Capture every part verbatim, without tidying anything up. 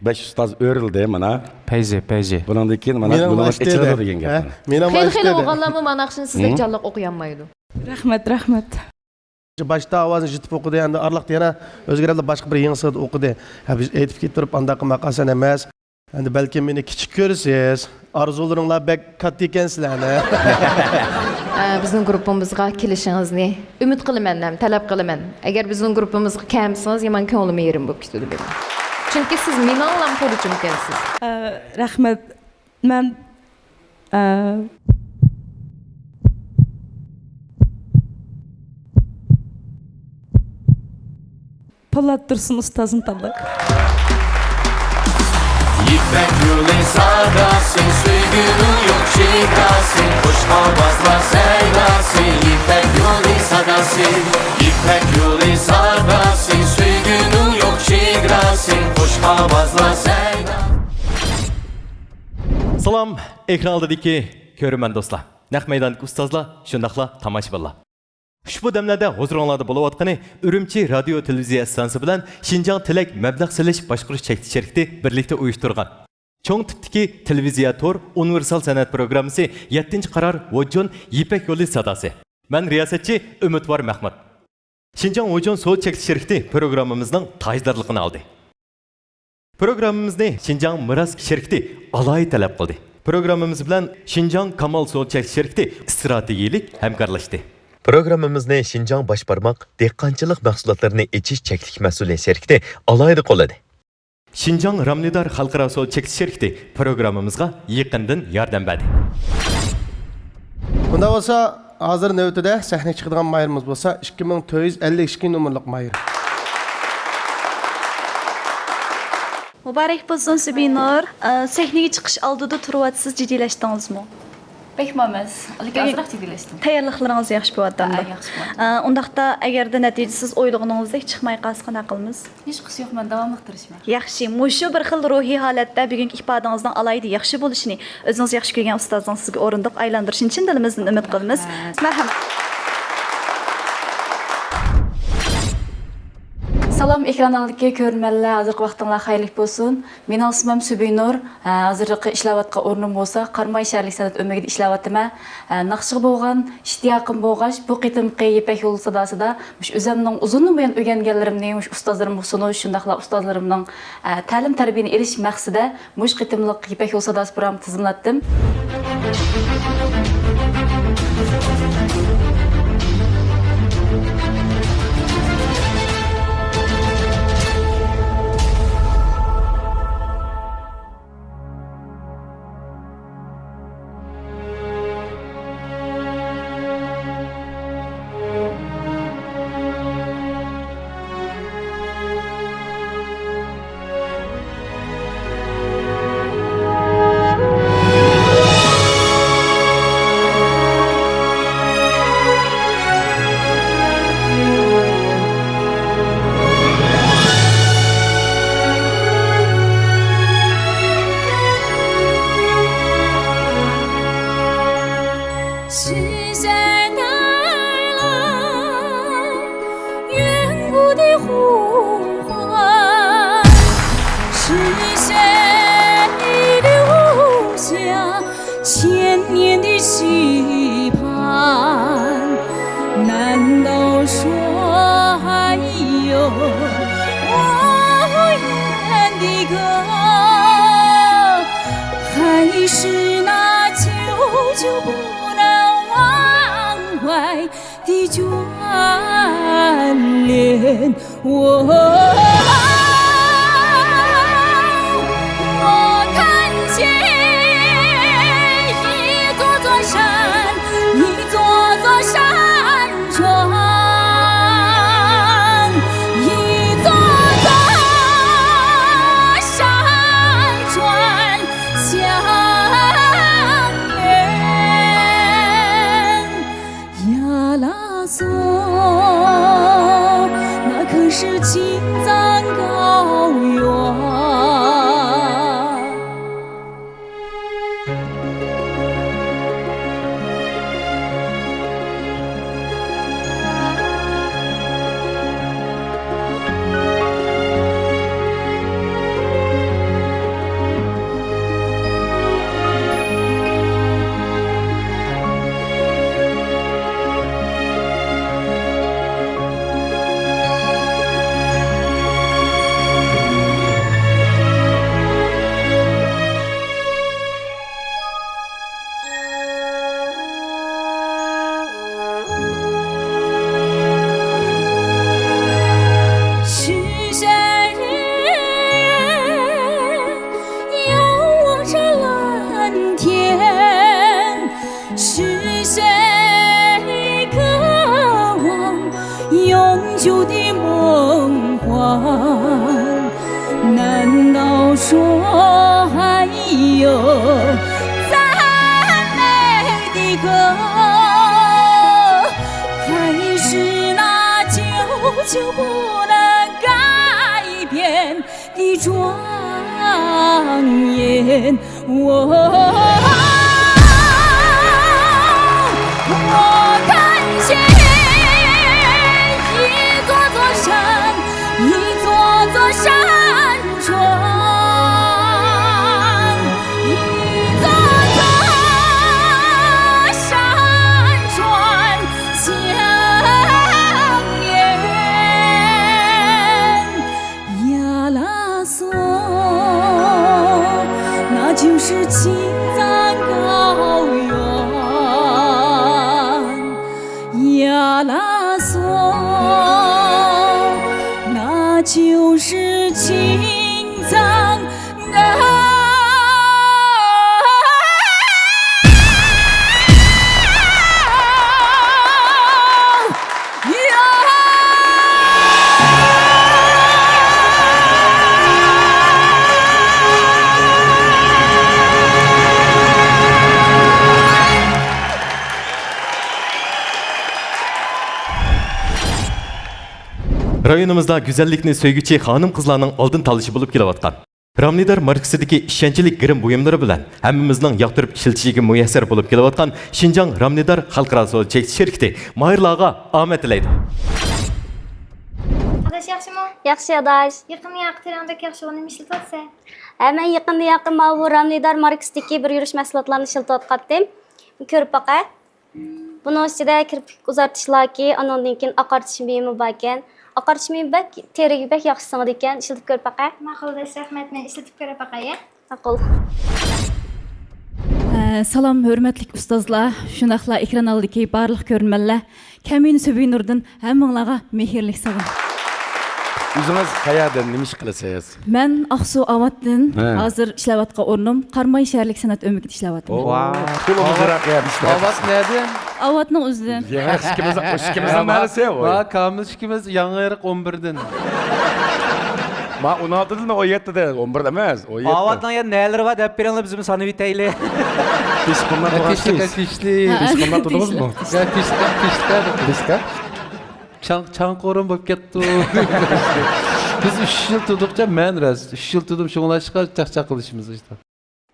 بەش ئۇستاز ئۆرۈلدى مانا. پەيزى، پەيزى. بۇنىڭدىن كېيىن مانا مېنىڭ بۇلار ئېچىلىدۇ دېگەن گەپ. مېنىڭ خېلى، خېلى ئوقۇغانلارمۇ مانا ئاخشىنى سىزدەك جانلىق ئوقۇيالمايدۇ. رەھمەت، رەھمەت. باشتا ئاۋازىنى يىتىپ ئوقۇدى، ئەمدى ئارىلىقتا يەنە ئۆزگىرەپ باشقا بىر يېڭى سىردا ئوقۇدى. ھە، بىز ئېيتىپ كېتىپ تۇرۇپ ئانداق قىلماق ئاسان ئەمەس. ئەمدى بەلكىم مېنى كىچىك كۆرىسىز. ئارزۇلىرىڭلار بەك كاتتا ئىكەن سىلەرنى. ئە، بىزنىڭ گۇرۇپپىمىزغا كېلىشىڭىزنى ئۈمىد قىلىمەن ھەم تەلەپ قىلىمەن. ئەگەر بىزنىڭ گۇرۇپپىمىزغا كەلمىسىڭىز، يامان كۆڭلۈم يېرىم بولۇپ كېتىدۇ مېنىڭ. چۈنكى سىز مېنىڭلام قۇرۇچۇم ئىكەنسىز. ئە، رەھمەت. مەن، ئە، پولات تۇرسۇن ئۇستازنى تاللاي. يىپەك يولى ساداسى، سۆيگۈنىڭ يوق چېگراسى، خۇش ئاۋازلار سەيلاسى، يىپەك يولى ساداسى، يىپەك يولى ساداسى، سۆيگۈنىڭ يوق چېگراسى، خۇش ئاۋازلار سەيلاسى. سالام، ئېكران ئالدىدىكى كۆرۈرمەن دوستلار، نەق مەيداندىكى ئۇستازلار، شۇنداقلا تاماشىبىنلار. ئۇشبۇ دەملەردە ھۇزۇرۇڭلاردا بولۇۋاتقىنى ئۈرۈمچى رادىيو تېلېۋىزىيە ئىستانسىسى بىلەن شىنجاڭ تىلەك مەبلەغ سېلىش باشقۇرۇش چەكلىك شىركىتى بىرلىكتە ئۇيۇشتۇرغان چوڭ تىپتىكى تېلېۋىزىيە تور ئۇنىۋېرسال سەنئەت پروگراممىسى يەتتىنچى قارار ۋوجۇن يىپەك يولى ساداسى. مەن رىياسەتچى ئۈمىدۋار مەخمۇت. شىنجاڭ ۋوجۇن سودا چەكلىك شىركىتى پروگراممىمىزنىڭ تاجدارلىقىنى ئالدى. پروگراممىمىزنى شىنجاڭ مىراس شىركىتى ئالاھىدە تەلەپ قىلدى. پروگراممىمىز بىلەن شىنجاڭ كامال سودا چەكلىك شىركىتى ئىستراتېگىيىلىك ھەمكارلاشتى. پروگراممىمىزنى شىنجاڭ باش بارماق دېھقانچىلىق مەھسۇلاتلىرىنى ئېچىش چەكلىك مەسئۇلىيەت شىركىتى ئالاھىدە قوللىدى. شىنجاڭ رامنىدار خەلقئارا سودا چەكلىك شىركىتى پروگراممىمىزغا يېقىندىن ياردەم بەردى. بۇنداق بولسا، ھازىر نۆۋىتىدە سەھنىگە چىقىدىغان ماھىرىمىز بولسا ئىككى مىڭ تۆت يۈز ئەللىك ئىككى نومۇرلۇق ماھىر. مۇبارەك بولسۇن، سۈبىنۇر. ئە، سەھنىگە چىقىش ئالدىدا تۇرۇۋاتىسىز، جىددىيلەشتىڭىزمۇ؟ بەكمۇ ئەمەس. لېكىن ئازراق جىددىيلەشتىم. تەييارلىقلىرىڭىز ياخشى بولۇۋاتامدۇ؟ ھە، ياخشى بولۇۋاتىدۇ. ئە، ئۇنداقتا، ئەگەردە نەتىجىسىز ئويلىغىنىڭىزدەك چىقماي قالسا، قانداق قىلىمىز؟ ھېچقىسى يوق، مەن داۋاملىق تىرىشىمەن. ياخشى، مۇشۇ بىر خىل روھىي ھالەتتە بۈگۈنكى ئىپادىڭىزنىڭ ئالاھىدە ياخشى بولۇشىنى، ئۆزىڭىز ياخشى كۆرگەن ئۇستازىڭىز سىزگە ئورۇندۇق ئايلاندۇرۇشىنى چىن دىلىمىزدىن ئۈمىد قىلىمىز. رەھمەت. مەرھەمەت. سالام، ئېكران ئالدىدىكى كۆرۈرمەنلەر، ھازىرقى ۋاقتىڭلار خەيرلىك بولسۇن. مېنىڭ ئىسمىم سۈبىنۇر. ھە، ھازىرقى ئىشلەۋاتقان ئورنۇم بولسا قاراماي شەھەرلىك سەنئەت ئۆمىكىدە ئىشلەۋاتىمەن. ھە، ناخشىغا بولغان ئىشتىياقىم بولغاچ، بۇ قېتىمقى يىپەك يولى ساداسىدا مۇشۇ ئۆزۈمنىڭ ئۇزۇندىن بۇيان ئۆگەنگەنلىرىمنى مۇشۇ ئۇستازلىرىمغا سۇنۇش، شۇنداقلا ئۇستازلىرىمنىڭ، ھە، تەلىم تەربىيەنى ئېلىش مەقسىتىدە مۇشۇ قېتىملىق يىپەك يولى ساداسى پروگراممىسىنى تىزىملاتتىم. 难道说还有赞美的歌，还是那久久不能改变的庄严？我，我看见一座座山，一座座山川，一座座山川相沿。呀啦嗦，那就是青藏高原。呀啦嗦，那就是青藏高原。رايونىمىزدا گۈزەللىكنى سۆيگۈچى خانىم-قىزلارنىڭ ئالدىن تاللىشى بولۇپ كېلىۋاتقان، رامنىدار ماركىسىدىكى ئىشەنچلىك گىرىم بۇيۇملىرى بىلەن ھەممىمىزنىڭ ياقتۇرۇپ ئىشلىتىشىگە مۇيەسسەر بولۇپ كېلىۋاتقان شىنجاڭ رامنىدار خەلقئارا سودا چەكلىك شىركىتى ماھىرلارغا ئامەت تىلەيدۇ. ئاداش ياخشىمۇ؟ ياخشى ئاداش. يېقىندا ياقى تېرەڭ بەك ياخشى بولغان، نېمە ئىشلىتىۋاتىسەن؟ ھە، مەن يېقىندا ياقى ماۋۇ رامنىدار ماركىسىدىكى بىر يۈرۈش مەھسۇلاتلارنى ئىشلىتىۋاتقانتىم. كۆرۈپ باقاي. بۇنىڭ ئىچىدە كىرپىك ئۇزارتىشلاكى، ئانىڭدىن كېيىن ئاقارتىش مېيىمۇ باركەن. ئاقارتىش مېيىمۇ بەك تېرىگە بەك ياخشى سىڭىدىكەن. ئىشلىتىپ كۆرۈپ باقاي. ماقۇل، بەك رەھمەت. مەن ئىشلىتىپ كۆرۈپ باقاي، ھە؟ ماقۇل. ئە، سالام، ھۆرمەتلىك ئۇستازلار، شۇنداقلا ئېكران ئالدىدىكى بارلىق كۆرۈرمەنلەر. كەمىنە سۆبۈينۇردىن ھەممىڭلارغا مېھىرلىك سالام. ئۆزىڭىز قەيەردىن، نېمە ئىش قىلىسىز؟ مەن ئاقسۇ ئاۋاتتىن. ھە. ھازىر ئىشلەۋاتقان ئورنۇم قاراماي شەھەرلىك سەنئەت ئۆمىكىدە ئىشلەۋاتىمەن. ۋاۋ. تولىمۇ يىراق يەردە ئىشلەۋاتىسىز. ئاۋات نەدىن؟ ئاۋاتنىڭ ئۆزىدىن. يېڭى ئىككىمىزنىڭ، ئىككىمىزنىڭ مەھەللىسى بۇ. ۋا، كامىل ئىككىمىز يېڭى ئېرىق ئون بىردىن. ما ئون ئالتىدىن، ئون يەتتىدە، ئون بىردە ئەمەس، ئون يەتتە. ئاۋاتنىڭ يەنە نەلىرى بار دەپ بېرىڭلار، بىزمۇ سانىۋېتەيلى. تېشقىنلار تۇرغان تېشلىك، تېش. تېشلىك. ھە، تېشقىنلار تۇردىڭىزمۇ؟ يا، تېشلىك، تېشلىك. تېشلىك. چاڭ، چاڭقۇرۇم بولۇپ كەتتۇق. بىز ئۈچ يىل تۇردۇقچە، مەن راست ئۈچ يىل تۇردۇم، شۇڭلاشقا چاقچاق قىلىشىمىز ئىشتا.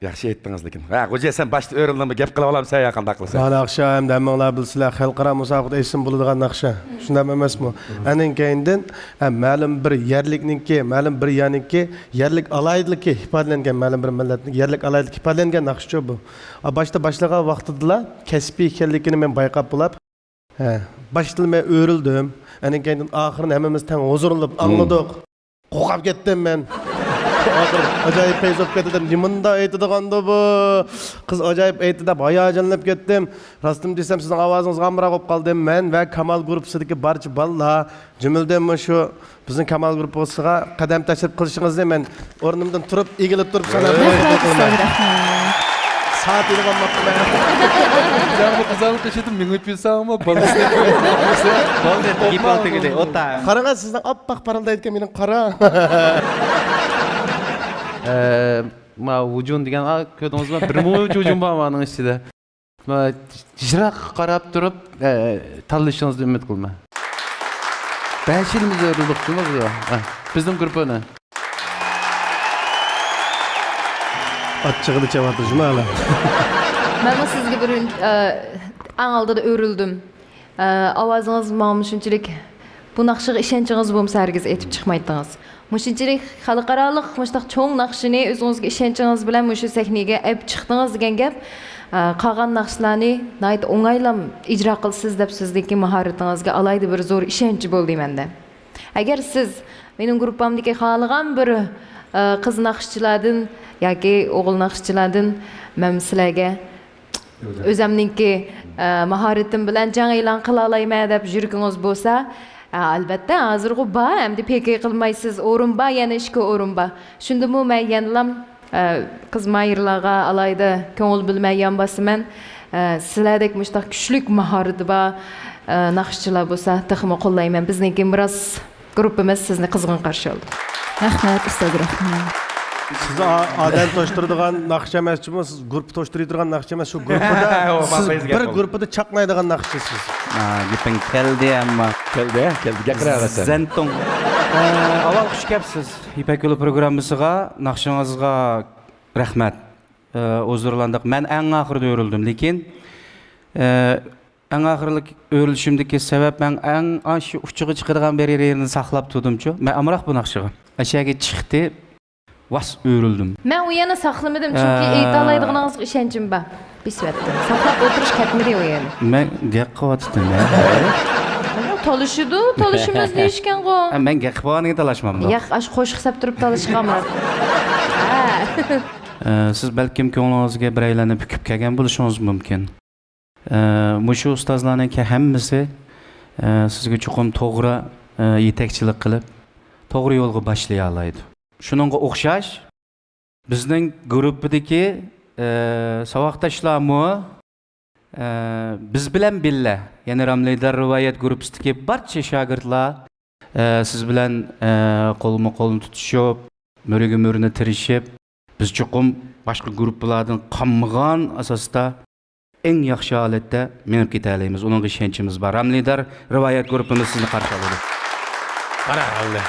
ياخشى ئېيتتىڭىز لېكىن. ھە، غوجا، سەن باشتا ئۆرۈلدۈڭمۇ؟ گەپ قىلىۋالامسەن يا قانداق قىلىسەن؟ ھە، ناخشا ھەمدە ھەممىڭلار بىلىسىلەر، خەلقئارا مۇسابىقىدە ئېيتسىمۇ بولىدىغان ناخشا. شۇنداق ئەمەسمۇ؟ ئەنىڭ كەينىدىن، ھە، مەلۇم بىر يەرلىكنىڭكى، مەلۇم بىر يەرنىڭكى يەرلىك ئالاھىدىلىكى ئىپادىلەنگەن، مەلۇم بىر مىللەتنىڭ يەرلىك ئالاھىدىلىكى ئىپادىلەنگەن ناخشىچۇ بۇ. ئا، باشتا باشلىغان ۋاقتىدىلا كەسپىي ئىكەنلىكىنى مەن بايقاپ بولاپ، ھە، باشتىلا مەن ئۆرۈلدۈم. ئەنىڭ كەينىدىن ئاخىرىنى ھەممىمىز تەڭ ھۇزۇرلىنىپ ئاڭلىدۇق. قورقۇپ كەتتىم مەن. ئاخىرى ئاجايىپ پەيز بولۇپ كەتتى دەپ، نېمانداق ئېيتىدىغاندۇ بۇ؟ قىز ئاجايىپ ئېيتتى دەپ ھاياجانلىنىپ كەتتىم. راستىنى دېسەم، سىزنىڭ ئاۋازىڭىزغا ئامراق بولۇپ قالدىم. مەن ۋە كامال گۇرۇپپىسىدىكى بارچە بالىلار، جۈملىدىن مۇشۇ بىزنىڭ كامال گۇرۇپپىسىغا قەدەم تەشرىپ قىلىشىڭىزنى مەن ئورنۇمدىن تۇرۇپ، ئېگىلىپ تۇرۇپ سالام بېرىمەن. رەھمەت، ئۇستاز، رەھمەت. سائەت ئېلىۋالماپتىمەن. جانغا قىزارلىق ئىچىدە مېڭىپ يۈرسەڭمۇ، بالىسى. بولدى، گېپىڭ تۈگىدى، ئوتا. قاراڭا، سىزنىڭ ئاپئاق پارىلدايدىكەن، مېنىڭ قارا. ئە، ما ھۇجۇن دېگەن، ئا، كۆردىڭىزمۇ؟ بىر مۇنچە ھۇجۇن بار مانىڭ ئىچىدە. ما، يىراققا قاراپ تۇرۇپ، ئە، تاللىشىڭىزنى ئۈمىد قىلىمەن. بەش يىلىمىز ئۆرۈلدۇق، شۇنداق بۇ. ھە، بىزنىڭ گۇرۇپپىنى. ئاچچىقىدا چېۋاتىدۇ شۇنى ھالا. مەنمۇ سىزگە بىر، ئە، ئەڭ ئالدىدا ئۆرۈلدۈم. ئە، ئاۋازىڭىز ماڭا مۇشۇنچىلىك، بۇ ناخشىغا ئىشەنچىڭىز بولمىسا ھەرگىز ئېيتىپ چىقمايتتىڭىز. مۇشۇنچىلىك خەلقئارالىق مۇشۇنداق چوڭ ناخشىنى ئۆزىڭىزگە ئىشەنچىڭىز بىلەن مۇشۇ سەھنىگە ئېلىپ چىقتىڭىز دېگەن گەپ. ئە، قالغان ناخشىلارنى ناھايىتى ئوڭايلا ئىجرا قىلىسىز دەپ سىزدىكى ماھارىتىڭىزگە ئالاھىدە بىر زور ئىشەنچ بولدى مەندە. ئەگەر سىز مېنىڭ گۇرۇپپامدىكى خالىغان بىر، ئە، قىز ناخشىچىلاردىن ياكى ئوغۇل ناخشىچىلاردىن مەن سىلەرگە ئۆزەمنىڭكى، ئە، ماھارىتىم بىلەن جەڭ ئېلان قىلالايمەن دەپ يۈرىكىڭىز بولسا، ئە، ئەلۋەتتە، ھازىرغۇ بار، ئەمدى پىكىر قىلمايسىز، ئورۇن بار، يەنە ئىككى ئورۇن بار. شۇندىمۇ مەن يەنىلام، ئە، قىز ماھىرلارغا ئالاھىدە كۆڭۈل بۆلمەي يان باسىمەن. ئە، سىلەردەك مۇشۇنداق كۈچلۈك ماھارىتى بار، ئە، ناخشىچىلار بولسا تېخىمۇ قوللايمەن. بىزنىڭكى مىراس گۇرۇپپىمىز سىزنى قىزغىن قارشى ئالىدۇ. رەھمەت، ئۇستاز، رەھمەت. سىز ئا-، ئادەم توشتۇرىدىغان ناخشا ئەمەس، شۇ گۇرۇپپا توشتۇرىدىغان ناخشا ئەمەس، شۇ گۇرۇپپىدا سىز بىر گۇرۇپپىدا چاقنايدىغان ناخشىسىز. ھا، گېپىڭ كەلدى ئەمما. كەلدى، كەلدى، گەپ قىلىۋەرسەن. زەنتۇڭ. ئە، ئاۋۋال خۇش كەپسىز يىپەك يولى پروگراممىسىغا، ناخشىڭىزغا رەھمەت. ئە، ھۇزۇرلاندۇق. مەن ئەڭ ئاخىرىدا ئۆرۈلدۈم، لېكىن، ئە، ئەڭ ئاخىرلىق ئۆرۈلۈشۈمدىكى سەۋەب، مەن ئەڭ ئاشۇ ئۇچىغا چىقىدىغان بىر يېرىنى ساقلاپ تۇردۇمچۇ. مەن ئامراق بۇ ناخشىغا. ئەشەگە چىقتى، ۋاس ئۆرۈلدۈم. مەن ئۇ يەرنى ساقلىمىدىم، چۈنكى ئە، ئېيتالايدىغىنىڭىزغا ئىشەنچىم بار. بىسۋەتتىن. ساقلاپ ئولتۇرۇش كەتمىدى ئۇ يەرنى. مەن گەپ قىلىۋاتىتتىم، ھە؟ تالىشىدۇ، تالىشىمىز دېيىشكەنغۇ. ھە، مەن گەپ قىلىۋالغانغا تالاشمامدۇ؟ ياق، ئاشۇ قوشۇق سەپ تۇرۇپ تالىشىشقا ئامراق. ھە. ئە، سىز بەلكىم كۆڭلىڭىزگە بىرەيلەننى پۈكۈپ كەلگەن بولۇشىڭىز مۇمكىن. ئە، مۇشۇ ئۇستازلارنىڭكى ھەممىسى، ئە، سىزگە چوقۇم توغرا، ئە، يېتەكچىلىك قىلىپ، توغرا يولغا باشلىيالايدۇ. شۇنىڭغا ئوخشاش، بىزنىڭ گۇرۇپپىدىكى، ئە، ساۋاقداشلارمۇ، ئە، بىز بىلەن بىللە، يەنى راملىدار رىۋايەت گۇرۇپپىسىدىكى بارچە شاگىرتلار، ئە، سىز بىلەن، ئە، قولمۇ قولنى تۇتۇشۇپ، مۈرىگە مۈرىنى تىرىشىپ، بىز چوقۇم باشقا گۇرۇپپىلاردىن قالمىغان ئاساستا ئەڭ ياخشى ھالەتتە مېڭىپ كېتەلەيمىز. ئۇنىڭغا ئىشەنچىمىز بار. راملىدار رىۋايەت گۇرۇپپىمىز سىزنى قارشى ئالىدۇ. قارا، ئەمدى.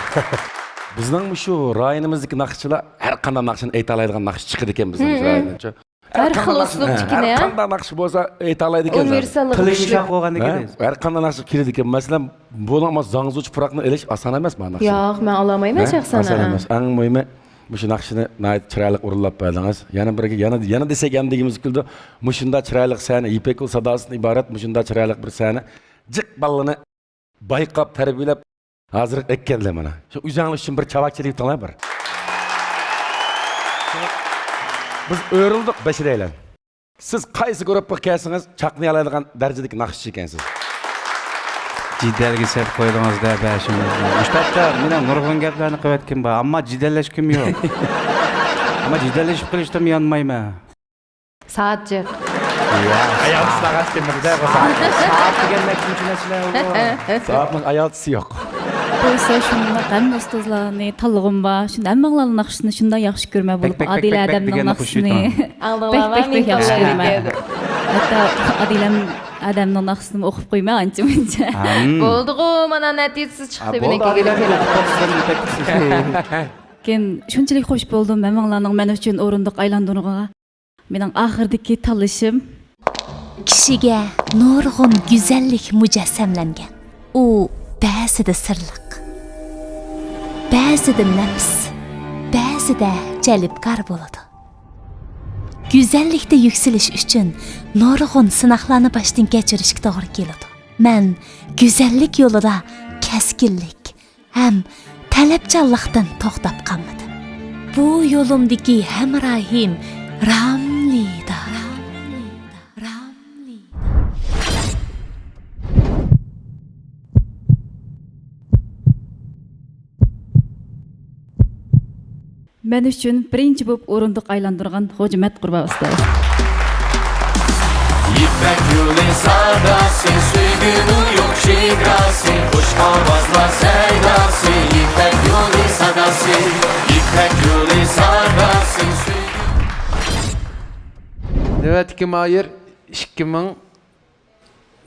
بىزنىڭ مۇشۇ رايونىمىزدىكى ناخشىچىلار ھەر قانداق ناخشىنى ئېيتالايدىغان ناخشىچى چىقىدىكەن بىزنىڭ، مم، مم، رايونىمىزچە. ھەر خىل ئۇسلۇب چىقىدۇ، ھە؟ ھەر قانداق ناخشا بولسا ئېيتالايدىكەن. ئۇنىۋېرساللىق تىلى كۈچلۈك. يۇمشاق بولغاندىن كېيىن. ھە؟ ھەر قانداق ناخشا كېلىدىكەن. مەسىلەن، بۇنىڭ زاڭزۇچى پۇراقنى ئېلىش ئاسان ئەمەس، مانا ناخشا. ياق، مەن ئالالمايمەن، ھە؟ شەخسەن، ئاسان ھە، ئەمەس. ئەڭ مۇھىمى، مۇشۇ ناخشىنى ناھايىتى چىرايلىق ئورۇنلاپ بەردىڭىز. يەنە بىرگە، يەنە، يەنە دېسەك يەنە دېگۈمىز كېلىدۇ. مۇشۇنداق چىرايلىق سەھنە، يىپەك يولى ساداسىدىن ئىبارەت مۇشۇنداق چىرايلىق بىر سەھنە. جىق بالىنى بايقاپ، تەربىيەلەپ، ھازىر ئەكەلدى مانا. شۇ ئۆزۈڭلار ئۈچۈن بىر چاۋاك چېلىۋېتىڭلار بىر. بىز ئۆرۈلدۇق بەشىرەيلەن. سىز قايسى گۇرۇپپىغا كەلسىڭىز چاقنىيالايدىغان دەرىجىدىكى ناخشىچى ئىكەنسىز. جېدەلگە سەپ قويدىڭىز-دە بەشىمىزنى. مۇشۇ تاپتا مېنىڭ نۇرغۇن گەپلەرنى قىلىۋەتكىنىم بار، ئەمما جېدەللەشكۈم يوق. ئەمما جېدەللىشىپ قېلىشتىنمۇ يانمايمەن. سائەت جىق. يا. ئايال ساغاچ كىمدە بۇ سائەت؟ سائەت دېگەن نەچچىنچى نەرسىلەر بۇ؟ سائەتنىڭ ئايالچىسى يوق. بولسا شۇنداق ھەممە ئۇستازلارنى تاللىغۇم بار. شۇنداق ھەممىڭلارنىڭ ناخشىسىنى شۇنداق ياخشى كۆرمەن بولۇپ، بەك، بەك، ئادىلە بەك، بەك ئادەمنىڭ دېگەننى ناخشىسىنى قوشۇۋېتىڭ. بەك، بەك، بەك ياخشى كۆرىمەن. ھەتتا ئادىلە ئادەمنىڭ ناخشىسىنىمۇ ئوقۇپ قويىمەن ئانچە مۇنچە. ھەم. بولدىغۇ، مانا نەتىجىسى چىقتى، ھە، بولدى، مېنىڭكىگە ئادىلە كېلىپ. ئوقۇپ قويسىڭىز يېتەكلىسىز. لېكىن شۇنچىلىك خوش بولدۇم، ھەممىڭلارنىڭ مەن ئۈچۈن ئورۇندۇق ئايلاندۇرغىنىغا. مېنىڭ ئاخىرىدىكى تاللىشىم. كىشىگە نۇرغۇن گۈزەللىك مۇجەسسەملەنگەن. ئۇ بەزىدە سىرلىق، بەزىدە نەپىس، بەزىدە جەلپكار بولىدۇ. گۈزەللىكتە يۈكسىلىش ئۈچۈن نۇرغۇن سىناقلارنى باشتىن كەچۈرۈشكە توغرا كېلىدۇ. مەن گۈزەللىك يولىدا كەسكىنلىك، ھەم تەلەپچانلىقتىن توختاپ قالمىدىم. بۇ يولۇمدىكى ھەمراھىم راملىدا. مەن ئۈچۈن بىرىنچى بولۇپ ئورۇندۇق ئايلاندۇرغان غوجىمەت قۇربان ئۇستاز. يىپەك يولى ساداسى، سۆيگۈنىڭ يوق شېگراسى، خۇش ئاۋازلار سەيداسى، يىپەك يولى ساداسى، يىپەك يولى ساداسى، سۆيگۈ. نۆۋەتتىكى ماھىر ئىككى مىڭ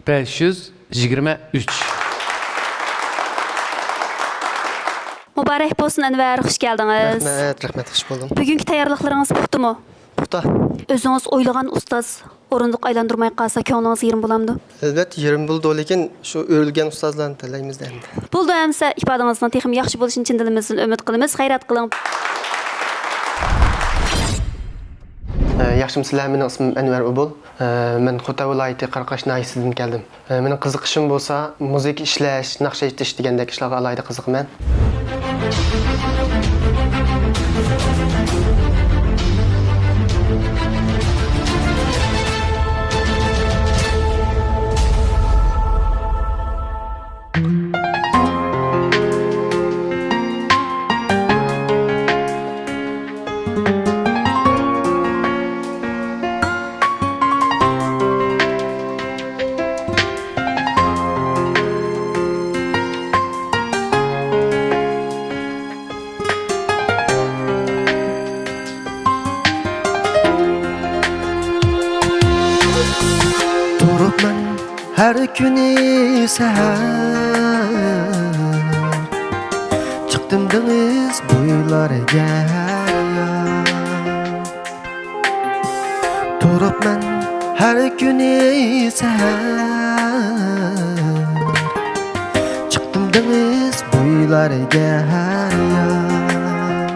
بەش يۈز يىگىرمە ئۈچ. مۇبارەك بولسۇن، ئەنۋەر، خۇش كەلدىڭىز. رەھمەت، رەھمەت، خۇش بولدۇم. بۈگۈنكى تەييارلىقلىرىڭىز پۇختىمۇ؟ پۇختا. ئۆزىڭىز ئويلىغان ئۇستاز ئورۇندۇق ئايلاندۇرماي قالسا، كۆڭلىڭىز يېرىم بولامدۇ؟ ئەلۋەتتە، يېرىم بولىدۇ، لېكىن شۇ ئۆرۈلگەن ئۇستازلارنى تاللايمىز ئەمدى. بولدى ئەمىسە، ئىپادىڭىزنىڭ تېخىمۇ ياخشى بولۇشىنى چىن دىلىمىزدىن ئۈمىد قىلىمىز. غەيرەت قىلىڭ. ئە، ياخشىمۇسىلەر؟ مېنىڭ ئىسمىم ئەنۋەر ئوبۇل. ئە، مەن خوتەن ۋىلايىتى قاراقاش ناھىيەسىدىن كەلدىم. ئە، مېنىڭ قىزىقىشىم بولسا مۇزىكا ئىشلەش، ناخشا ئېيتىش دېگەندەك ئىشلارغا ئالاھىدە قىزىقىمەن. ھەر كۈنى سەھەر چىقتىم دېڭىز بويلارىغا ھەر يان. تۇرۇپمەن ھەر كۈنى سەھەر، چىقتىم دېڭىز بويلارىغا ھەر يان.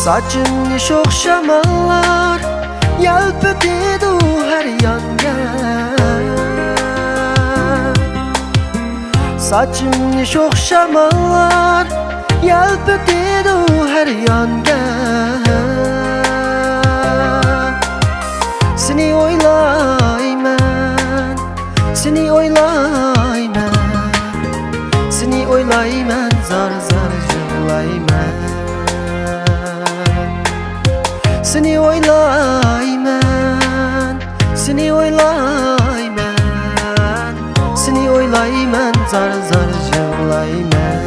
ساچىمنى شوخ شاماللار يەلپۈتىدۇ ھەر يانغا. ساچىمنى شوخ شاماللار يەلپۈتىدۇ ھەر يانغا. سېنى ئويلايمەن، سېنى ئويلايمەن، سېنى ئويلايمەن، زار زار يىغلايمەن. سېنى ئويلايمەن، سېنى ئويلايمەن، سېنى ئويلايمەن، زار زار يىغلايمەن.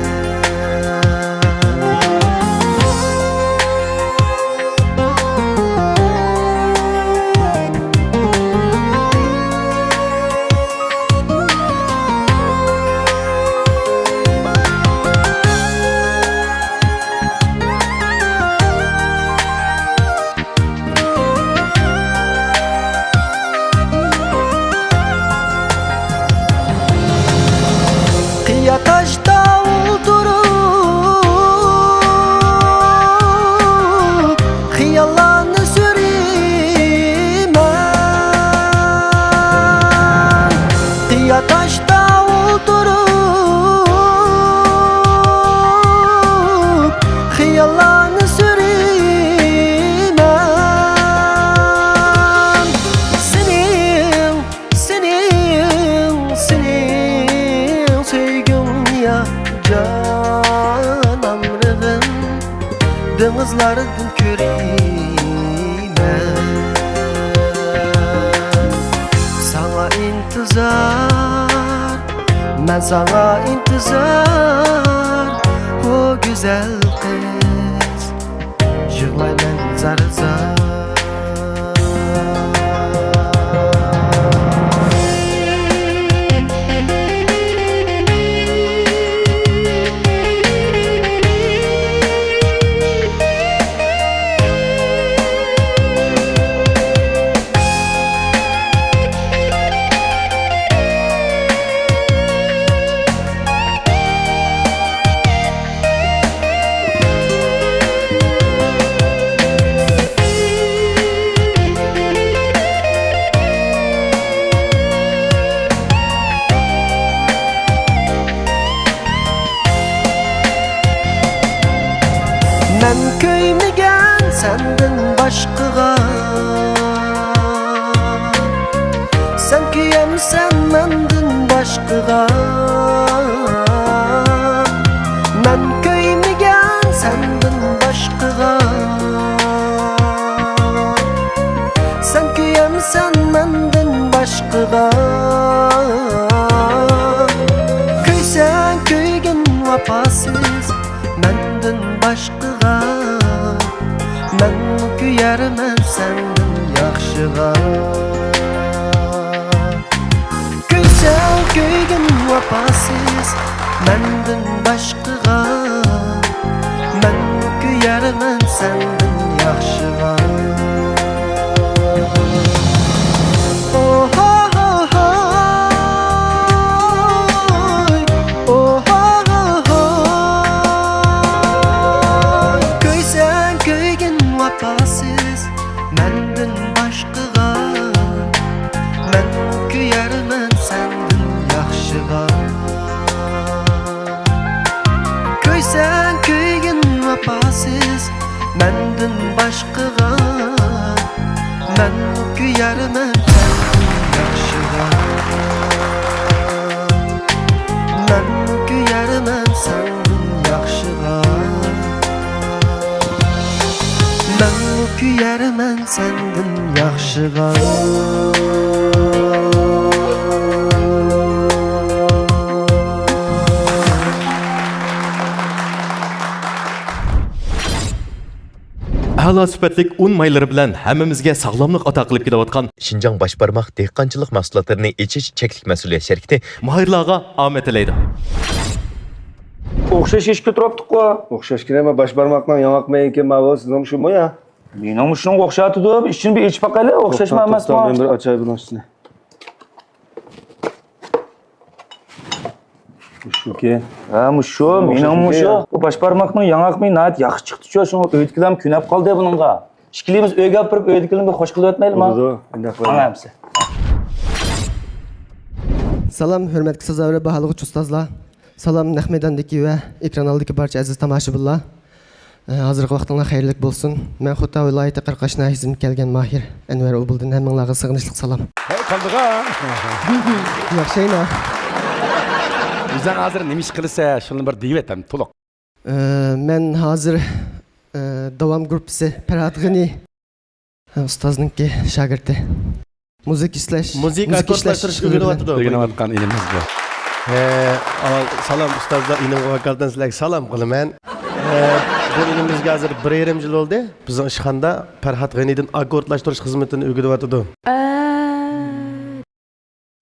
قىيا تاشتا ئولتۇرۇپ، خىياللارنى سۈرىمەن. قىيا تاشتا ئولتۇرۇپ، خىياللارنى سۈرىمەن. سېنىڭ، سېنىڭ، سېنىڭ سۆيگۈڭ يا جان ئاغرىغىم، دېڭىزلاردىن كۆرىمەن. ساڭا ئىنتىزار، مەن ساڭا ئىنتىزار، ئۇ گۈزەل قىز. يىغلايمەن زار-زار. مەن كۆيمىگەن سەندىن باشقىغا، سەن كۆيەمسەن مەندىن باشقىغا. مەن كۆيمىگەن سەندىن باشقىغا، سەن كۆيەمسەن مەندىن باشقىغا. كۆيسەڭ كۆيگىن ۋاپاسىز مەندىن باشقىغا، مەنمۇ كۆيەرمەن سەندىن ياخشىغا. كۆيسەڭ كۆيگىن ۋاپاسىز مەندىن باشقىغا، مەنمۇ كۆيەرمەن سەندىن ياخشىغا. ئوھوھوھوي، ئوھوھوھوي. كۆيسەڭ كۆيگىن ۋاپاسىز مەندىن باشقىغا، مەنمۇ كۆيەرمەن سەندىن ياخشىغا. كۆيسەڭ كۆيگىن ۋاپاسىز مەندىن باشقىغا، مەنمۇ كۆيەرمەن سەندىن ياخشىغا. مەنمۇ كۆيەرمەن سەندىن ياخشىغا. مەنمۇ كۆيەرمەن سەندىن ياخشىغا. ئەلا سۈپەتلىك ئۇن مايلىرى بىلەن ھەممىمىزگە ساغلاملىق ئاتا قىلىپ كېلىۋاتقان شىنجاڭ باش بارماق دېھقانچىلىق مەھسۇلاتلىرىنى ئېچىش چەكلىك مەسئۇلىيەت شىركىتى ماھىرلارغا ئامەت تىلەيدۇ. ئوخشاش ئىشىككە تۇرۇپتۇققۇ. ئوخشاش كىرەمە، باش بارماقنىڭ ياڭاق مېيىكى ماۋۇ، سىزنىڭ شۇمۇ يا؟ مېنىڭمۇ شۇنىڭغا ئوخشايتىدۇ. ئىچىنى بىر ئېچىپ باقايلى، ئوخشاشمۇ توختاڭ، ئەمەسمۇ؟ توختاڭ، مەن بىر ئاچاي بۇنىڭ ئۈستىنى. مۇشۇكى. ھە، مۇشۇ، مېنىڭ مۇشۇ. بۇ باش بارماقنىڭ ياڭاق مېيى ناھايىتى ياخشى چىقتىچۇ، شۇڭا ئۆيدىكىلەرمۇ كۆنۈپ قالدى بۇنىڭغا. ئىككىلىمىز ئۆيگە ئاپىرىپ، ئۆيدىكىلەرنى بىر خوش قىلىۋەتمەيلىما؟ بولىدۇ، ئۇنداق قىلايلى. ھەممىسى. سالام، ھۆرمەتلىك سازاۋەر، باھالىغۇچى ئۇستازلار. سالام، نەق مەيداندىكى ۋە ئېكران ئالدىدىكى بارچە ئەزىز تاماشىبىنلار. ئە، ھازىرقى ۋاقتىڭلار خەيرلىك بولسۇن. مەن خوتەن ۋىلايىتى قاراقاش ناھىيەسىدىن كەلگەن ماھىر ئەنۋەر ئۇبۇلدىن، ھەممىڭلارغا سېغىنىشلىق سالام. ھەي، قالدىغا. ياخشى ئەينا. ئۆزۈڭ ھازىر نېمە ئىش قىلىسەن؟ شۇنى بىر دېيىۋەت ھەم تولۇق. ئە، مەن ھازىر، ئە، داۋام گۇرۇپپىسى پەرھات غېنى. ئۇستازنىڭكى شاگىرتى. مۇزىكا ئىشلەش، مۇزىكا مۇزىكا ئاككوردلاشتۇرۇش ئىشلەش ئۆگىنىۋاتىدۇ. ئۆگىنىۋاتقان ئىنىمىز بۇ. ھە، ئاۋۋال سالام ئۇستازلار، ئىنىمغا ۋاكالىتەن سىلەرگە سالام قىلىمەن. ھە، بۇ ئىنىمىزگە ھازىر بىر يېرىم يىل بولدى. بىزنىڭ ئىشخانىدا پەرھات غېنىدىن ئاككوردلاشتۇرۇش خىزمىتىنى ئۆگىنىۋاتىدۇ.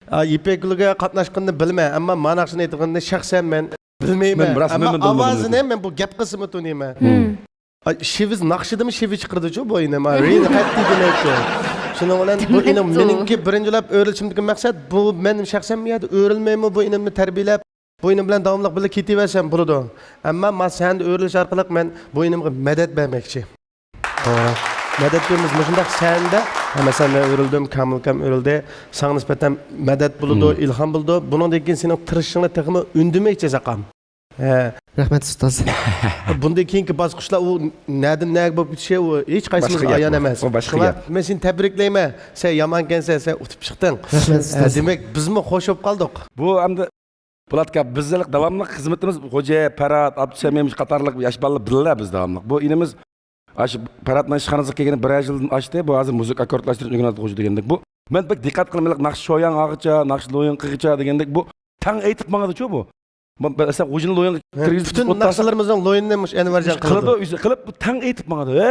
ئا، يىپەك يولىغا قاتناشقىنىنى بىلىمەن، ئەمما ما ناخشىنى ئېيتىدىغىنىنى شەخسەن مەن بىلمەيمەن. مەن راست، ئەمما مەن بىلمىدىم ئاۋازىنى بۇنى. مەن بۇ گەپ قىلسىمۇ تونۇيمەن. مم. ئا، شېۋىز ناخشىدىمۇ شېۋىز چىقىرىدىچۇ بۇ ئىنىم. ھا، رېلى قەتئىي دېمەيدۇ. شۇنىڭ بىلەن بۇ ئىنىم دېمەيدۇ. مېنىڭكى بىرىنچىلەپ ئۆرۈلۈشۈمدىكى مەقسەت، بۇ مەن شەخسەن بۇ يەردە ئۆرۈلمەيمۇ، بۇ ئىنىمنى تەربىيەلەپ، بۇ ئىنىم بىلەن داۋاملىق بىللە كېتىۋەرسەم بولىدۇ. ئەمما ما سەھنىدە ئۆرۈلۈش ئارقىلىق مەن بۇ ئىنىمغا مەدەت بەرمەكچى. توغرا. مەدەت بېرىمىز مۇشۇنداق سەھنىدە. ھە، مەسىلەن، مەن ئۆرۈلدۈم، كامىلكام ئۆرۈلدى. ساڭا نىسبەتەن مەدەت بولىدۇ، مم. ئىلھام بولىدۇ. بۇنىڭدىن كېيىن سېنىڭ تىرىشىشىڭنى تېخىمۇ ئۈندىمەكچى، ساقام. ھە. رەھمەت، ئۇستاز. بۇندىن كېيىنكى باسقۇچلار ئۇ نەدىن نەگە بولۇپ كېتىشى ئۇ ھېچ قايسىمىزغا ئايان ئەمەس. ئۇ باشقا گەپ. شۇڭا مەن سېنى تەبرىكلەيمەن. سەن يامان ئىكەنسەن، سەن ئۇتۇپ چىقتىڭ. رەھمەت، ئۇستاز. ھە، دېمەك، بىزمۇ خوش بولۇپ قالدۇق. بۇ ئەمدى پولات ئاكا، بىز ھېلىقى داۋاملىق خىزمىتىمىز، غوجا، پەرھات، ئابدۇسەمىم قاتارلىق ياش بالىلار بىللە بىز داۋاملىق. بۇ ئىنىمىز ئاشۇ پەرھاتنىڭ ئىشخانىسىغا كەلگىنى بىرەر يىلدىن ئاشتى. بۇ ھازىر مۇزىكا ئاككوردلاشتۇرۇش ئۆگىنىۋاتىدۇ غوجا دېگەندەك. بۇ مەن بەك دىققەت قىلىمەن، ھېلىقى ناخشا شوياڭغىچە، ناخشا لويىڭقىغىچە دېگەندەك، بۇ تەڭ ئېيتىپ ماڭىدۇچۇ بۇ. بۇ، مەسىلەن، غوجىنى لويىڭغا ھە، كىرگۈزۈپ پۈتۈن ئولتۇرسا، ناخشىلىرىمىزنىڭ لويىنىنى مۇشۇ ئەنۋەرجان قىلىدۇ، قىلىدۇ. ئۆزى قىلىپ، بۇ تەڭ ئېيتىپ ماڭىدۇ. ھە،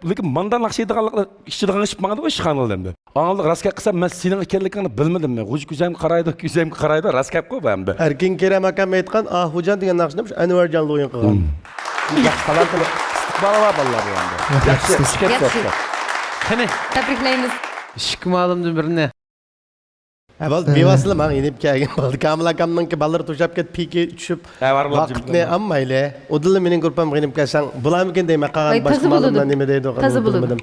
لېكىن ماندا ناخشا ئېيتىدىغانلىقلار ئىچىدىغان ئىشىپ ماڭىدۇ ئىشخانىلار ئەمدى. ئاڭلىق راست گەپ قىلسام، مەن سېنىڭ ئىكەنلىكىڭنى بىلمىدىم مەن. غوجا كۆزۈمگە قارايدۇ، كۆزۈمگە قارايدۇ، راست گەپقۇ بۇ ئەمدى. ئەركىن كېرەم ئاكام ئېيتقان، ئاھۇجان دېگەن ناخشىنى مۇشۇ ئەنۋەرجان لويىڭ قىلغان. مم. ياخشى تالانتلىق ئىستىقبالى بار بالىلار بۇ ئەمدى. رەھمەت، ياخشى، ئۇستاز. ئىشكەپ ياخشى. قېنى، تەبرىكلەيمىز. ئىككى مۇئەللىمدىن بىرىنى. ئەۋۋەل ھە. بىۋاسىتە ماڭا يېنىپ كەلگەن بولدى. كامىل ئاكامنىڭكى بالىلىرى توشاپ كەتتى، پىكى چۈشۈپ، ھە، بار بولدى. ۋاقىتنى ئالمايلى. ئۇدۇللا مېنىڭ گۇرۇپپامغا يېنىپ كەلسەڭ بولامىكىن دەيمەن. قالغان ۋاي، باشقا تازا مۇئەللىملەر بولىدۇ. نېمە دەيدۇ، تازا بولىدۇ. بىلمىدىم.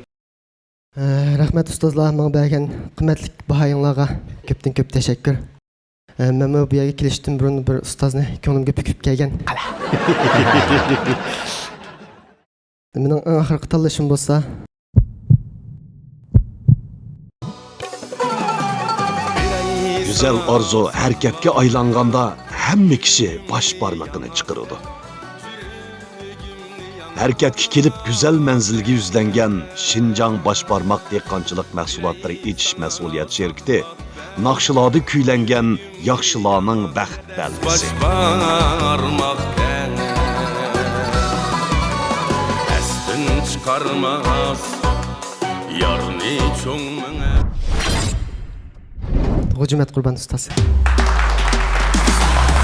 ھە، رەھمەت ئۇستازلار، ماڭا بەرگەن قىممەتلىك باھايىڭلارغا كۆپتىن كۆپ تەشەككۈر. ھە، مەنمۇ بۇ يەرگە كېلىشتىن بۇرۇن بىر ئۇستازنى كۆڭلۈمگە پۈكۈپ كەلگەن. مېنىڭ ئەڭ ئاخىرقى تاللىشىم بولسا، گۈزەل ئارزۇ ھەرىكەتكە ئايلانغاندا، ھەممە كىشى باش بارمىقىنى چىقىرىدۇ. ھەرىكەتكە كېلىپ، گۈزەل مەنزىلگە يۈزلەنگەن شىنجاڭ باش بارماق دېھقانچىلىق مەھسۇلاتلىرى ئېچىش مەسئۇلىيەت شىركىتى ناخشىلاردا كۈيلەنگەن ياخشىلارنىڭ بەخت بەلگىسى. باش بارماق تەڭ ئەستىن چىقارماس، يارنى چوڭ مېڭە. غوجىمەت قۇربان ئۇستاز.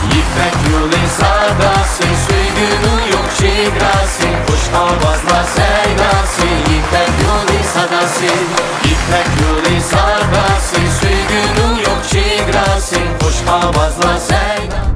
يىپەك يولى ساداسى، سۆيگۈنىڭ يوق چېگراسى، خۇش ئاۋازلار سەيداسى، يىپەك يولى ساداسى، يىپەك يولى ساداسى، سۆيگۈنىڭ يوق چېگراسى، خۇش ئاۋازلار سەيداسى.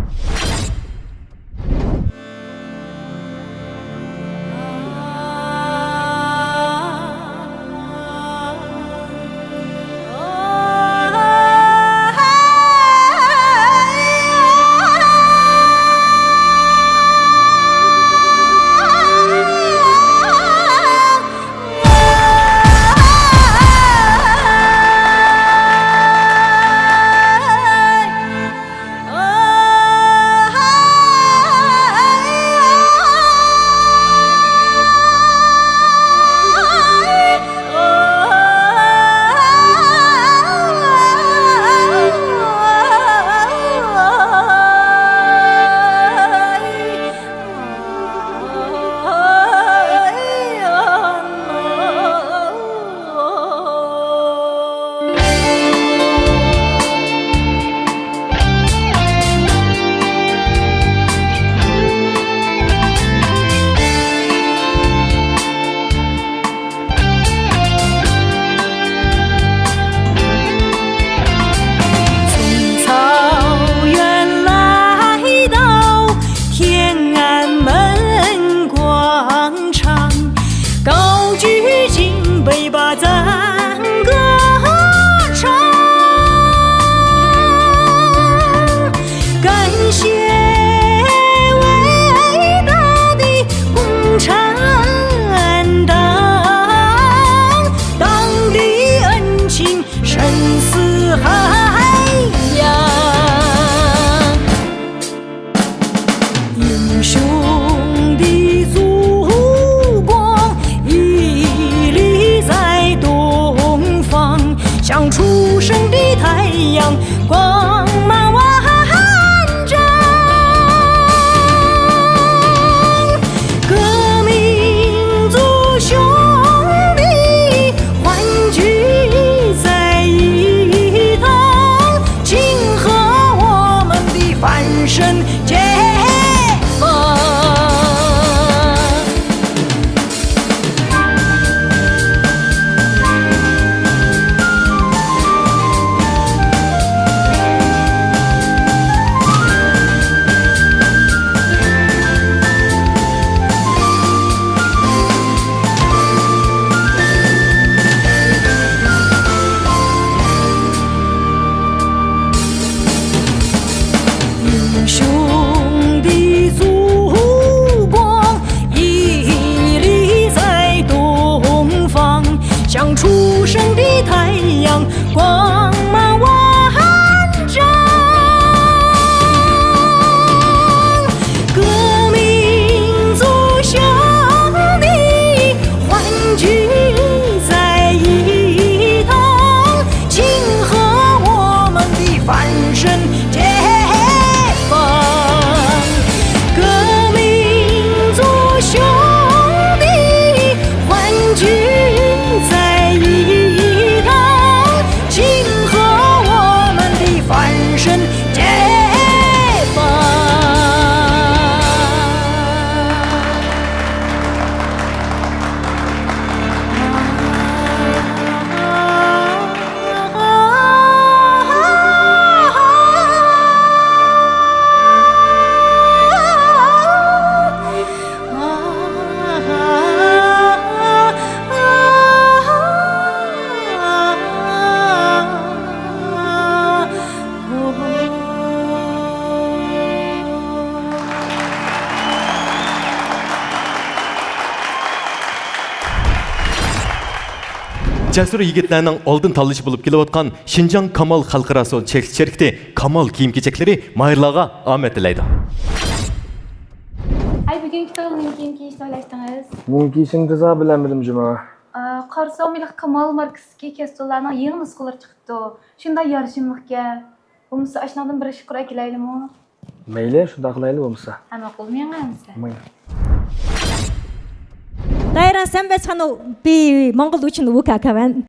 جەسۇر يىگىتلەرنىڭ ئالدىن تاللىشى بولۇپ كېلىۋاتقان شىنجاڭ كامال خەلقئارا سودا چەكلىك شىركىتى كامال كىيىم-كېچەكلىرى ماھىرلارغا ئامەت تىلەيدۇ. ئەي، بۈگۈنكى تۇغۇلغان كۈنگە كىيىنىشنى ئويلاشتىڭىز؟ بۈگۈنكى كىيىشنى تازا بىلەلمىدىم جۇمۇ. ئا، قارىسام، ھېلىقى كامال ماركىسىدىكى كەستۇنلارنىڭ يېڭى نۇسخىلىرى چىقىپتۇ. شۇنداق يارىشىملىقكەن. بولمىسا، ئاشۇنىڭدىن بىر ئىش قۇرۇپ ئەكېلەيلىمۇ؟ مەيلى، شۇنداق قىلايلى بولمىسا. ھە، ماقۇل، مېڭە ھەممىسى. ماڭا. 当然，三百场的比蒙古族群的乌卡卡湾。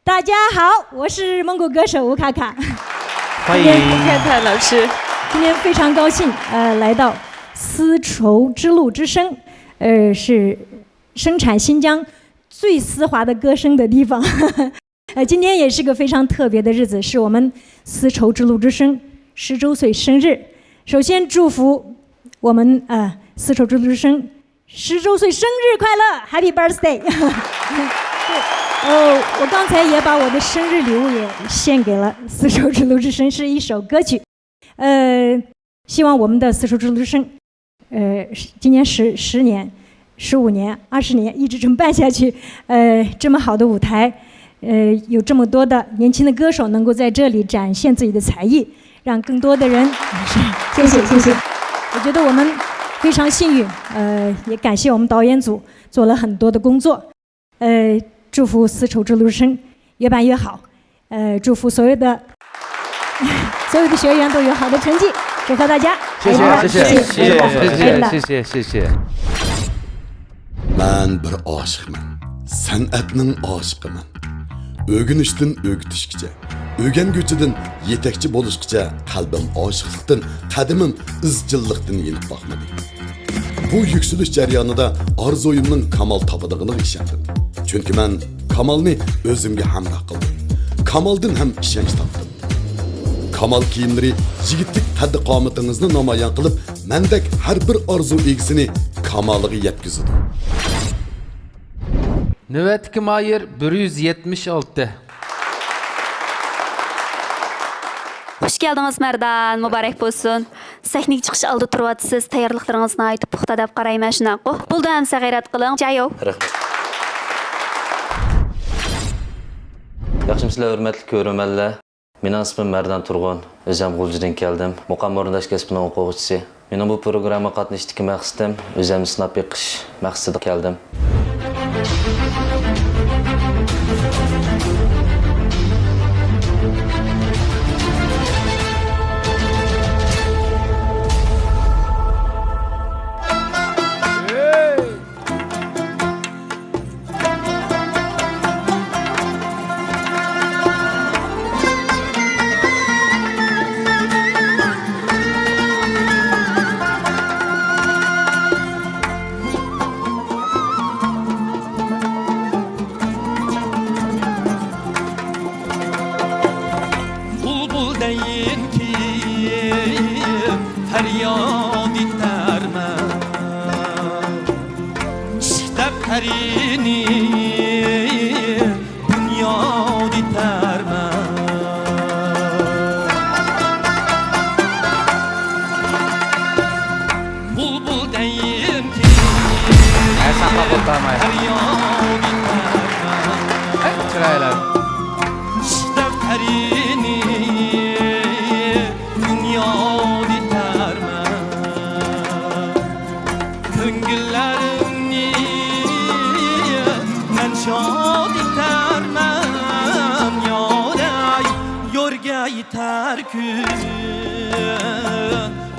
大家好，我是蒙古歌手乌卡卡。欢迎。太太老师。今天非常高兴，呃，来到丝绸之路之声，呃，是生产新疆最丝滑的歌声的地方。呃，今天也是个非常特别的日子，是我们丝绸之路之声十周岁生日。首先祝福我们，呃，丝绸之路之声十周岁生日快乐，Happy Birthday！对，呃，我刚才也把我的生日礼物也献给了丝绸之路之声，是一首歌曲。呃，希望我们的丝绸之路之声，呃，今年十、十年、十五年、二十年一直这么办下去，呃，这么好的舞台，呃，有这么多的年轻的歌手能够在这里展现自己的才艺，让更多的人，谢谢，谢谢。我觉得我们非常幸运，呃，也感谢我们导演组做了很多的工作。 呃，祝福丝绸之路之声越办越好。呃，祝福所有的，所有的学员都有好的成绩。祝贺大家！谢谢，谢谢，谢谢，谢谢，谢谢，谢谢。مەن بىر ئاشىقمەن، سەنئەتنىڭ ئاشىقىمەن. ئۆگىنىشتىن ئۆگىتىشكىچە، ئۆگەنگۈچىدىن يېتەكچى بولۇشقىچە قەلبىم ئاشىقلىقتىن، قەدىمىم ئىزچىللىقتىن يېنىپ باقمىدى. بۇ يۈكسىلىش جەريانىدا ئارزۇيۇمنىڭ كامال تاپىدىغىنىغا ئىشەندىم. چۈنكى مەن كامالنى ئۆزۈمگە ھەمراھ قىلدىم. كامالدىن ھەم ئىشەنچ تاپتىم. كامال كىيىملىرى يىگىتلىك قەددى-قامىتىڭىزنى نامايان قىلىپ، مەندەك ھەر بىر ئارزۇ ئىگىسىنى كامالىغا يەتكۈزىدۇ. نۆۋەتتىكى ماھىر بىر يۈز يەتمىش ئالتە. خۇش كەلدىڭىز، مەردان. مۇبارەك بولسۇن. سەھنىگە چىقىش ئالدىدا تۇرۇۋاتىسىز. تەييارلىقلىرىڭىز ناھايىتى پۇختا دەپ قارايمەن، شۇنداققۇ؟ بولدى، ئەمسە غەيرەت قىلىڭ. جايو. رەھمەت. ياخشىمۇسىلەر، ھۆرمەتلىك كۆرۈرمەنلەر؟ مېنىڭ ئىسمىم مەردان تۇرغۇن، ئۆزۈم غۇلجىدىن كەلدىم. مۇقام ئورۇنداش كەسپىنىڭ ئوقۇغۇچىسى. مېنىڭ بۇ پروگراممىغا قاتنىشىشتىكى مەقسىتىم ئۆزۈمنى سىناپ بېقىش مەقسىتىدە كەلدىم. بۇلبۇل دەيىن كىم پەرياد ئېتەرمەن؟ ئىشق دەپتەرنى بۇنياد ئېتەرمەن. بۇلبۇل دەيىن كىم ھە، ساقلاپ ئولتۇرماي. پەرياد ئېتەرمەن. ھەي، چىرايلار. ئىشق دەپتەرنى بۇنياد ئېتەرمەن. كۆڭۈللەرنى مەن شاد ئېتەرمەن، يارەي، يورگە يېتەر كۈن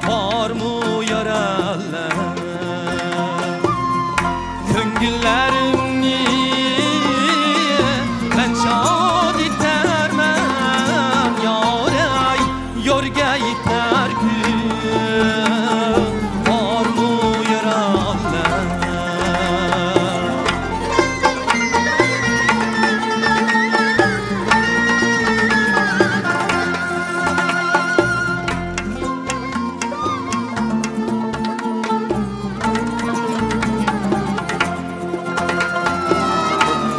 بارمۇ يارەنلەر؟ كۆڭۈللەرنى مەن شاد ئېتەرمەن، يارەي، يورگە يېتەر كۈن بارمۇ يارەنلەر؟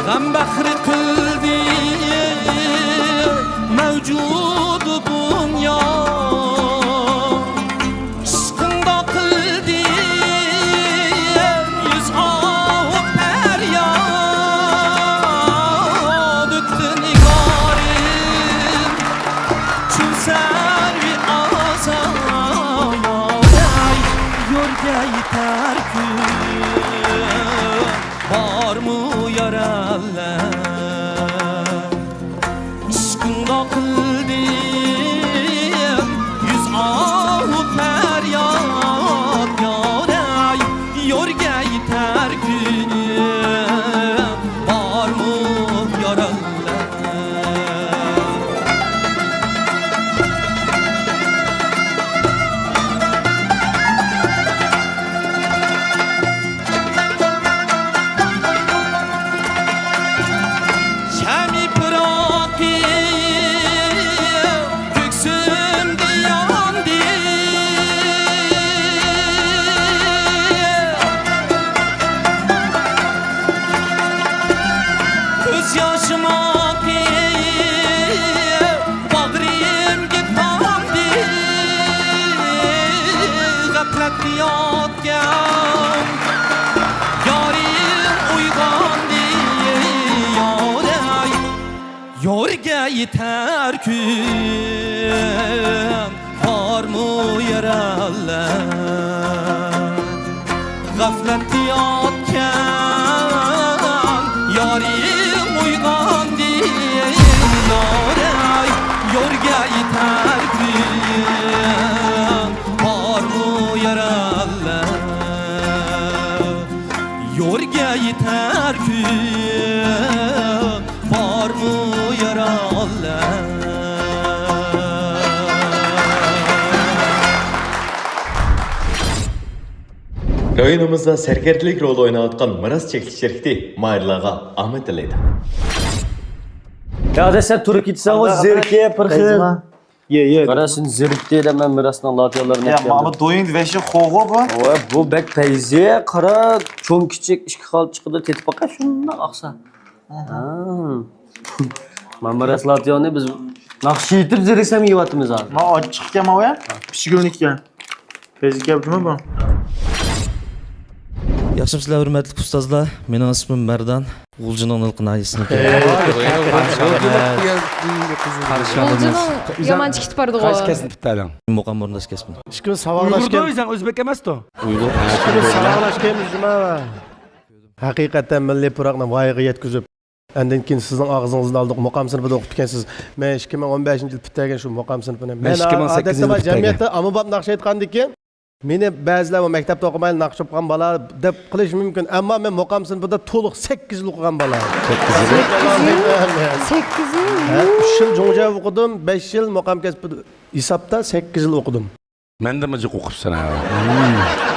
غەم بەخت قىلدى مەۋجۇدى دۇنيا، ئىشقىڭدا قىلدى يۈز ئاھۇ پەرياد. بارمۇ يارەنلەر؟ ئىشقىڭدا قىلدىم يۈز ئاھۇ پەرياد، يارەي، يورگە يېتەر كۈنۈم، بارمۇ يارەنلەر؟ شەمئى پىراقى كۆكسۈمدە ياندى. كۆز ياشىم ئاقىپ باغرىمغا تامدى. غەپلەتتە ياتقان يارىم ئويغاندى، يارەي، يورگە يېتەر كۈن، بارمۇ يارەنلەر؟ غەپلەتتە ياتقان يارىم ئويغاندى، يارەي، يورگە يېتەر كۈن، بارمۇ يارەنلەر؟ يورگە يېتەر كۈن، بارمۇ يارەنلەر؟ رايونىمىزدا سەركەردىلىك رولى ئويناۋاتقان مىراس چەكلىك شىركىتى ماھىرلارغا ئامەت تىلەيدۇ. يا دەسلەپ تۇرۇپ كېتىسەن، زېرىكىپ بىر خىل. يە، يە. قارا، سېنى زېرىكتى دەپ مەن مىراسنىڭ لاتىيانلىرىنى يا، ئەكەلدىم. ماما دويۇڭ ۋەشى خوغۇ بۇ. ۋە، بۇ بەك پەيزى، قارا، چوڭ كىچىك ئىككى خىل چىقىدۇ، تېتىپ باقاي، شۇنداق ئاقسا. ئاھا. ھا. ماما مىراس لاتىياننى بىز ناخشا ئېيتىپ زېرىكسەم يەۋاتىمىز ھازىر. ما ئاچچىق ئىكەن ماۋۇ يا. پىشكۈلنىكى ئىكەن. پەيزى كەپتىمۇ بۇ؟ ياخشىمۇسىلەر، ھۆرمەتلىك ئۇستازلار؟ مېنىڭ ئىسمىم مەردان. غۇلجىنىڭ نىلقىناھىيىسىنىڭ غۇلجىنىڭ يامان چىقىپ بارىدىغۇ. قايسى كەسىپنى پۈتتۈردۈڭ؟ مۇقام ئورۇنداش كەسپىم. ئۇيغۇردۇ، ئۆزۈڭ ئۆزبېك ئەمەستۇ؟ ئۇيغۇر. ئىككىمىز ساۋاقداشكەنمىز جۇما. ھەقىقەتەن مىللىي پۇراقنى ۋايىغا يەتكۈزۈپ، ئاندىن كېيىن سىزنىڭ ئاغزىڭىزدىن ئالدۇق، مۇقام سىنىپىدا ئوقۇپتىكەنسىز. مەن ئىككى مىڭ ئون بەشىنچى يىل پۈتتۈرگەن شۇ مۇقام سىنىپىنى. مەن ئىككى مىڭ سەككىزىنچى يىل پۈتتۈرگەن. ئادەتتە جەمئىيەتتە ئاممىباب ناخشا ئېيتقاندىن كېيىن مېنى بەزىلەر مۇ-، مەكتەپتە ئوقۇمايلا ناخشا ئوقۇغان بالا دەپ قىلىشى مۇمكىن، ئەمما مەن مۇقام سىنىپىدا تولۇق سەككىز يىل ئوقۇغان بالا. سەككىز يىل؟ سەككىز يىل؟ سەككىز يىل؟ ھە، ئۈچ يىل جۇڭجياۋ ئوقۇدۇم، بەش يىل مۇقام كەسپىدە، ھېسابتا سەككىز يىل ئوقۇدۇم. مەندىنمۇ جىق ئوقۇپسەن ھە.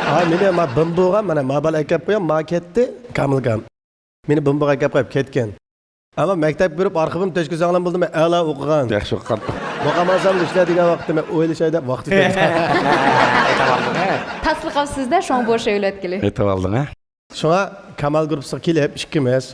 ھا، مېنى ما بىمبوغا، مانا ما بالا ئەكەپ قويۇپ، ما كەتتى، كامىلكام. مېنى بىمبوغا ئەكەپ قويۇپ كەتكەن. ئەمما مەكتەپكە بېرىپ ئارخىپىمنى تۆشكە ساڭلام بولدىم، مەن ئەلا ئوقۇغان. ياخشى ئوقۇغان. مۇقام ئانسامبىلى ئىشلەيدىغان ۋاقتىدا مەن ئويلىشاي دەپ ۋاقىت ئۆتەيدۇ. تاسلىقاپ سىزدە شۇڭا بوشاپ ئۆلەتكىلى. ئېتىۋالدىڭ ھە؟ شۇڭا كامال گۇرۇپپىسىغا كېلىپ ئىككىمىز،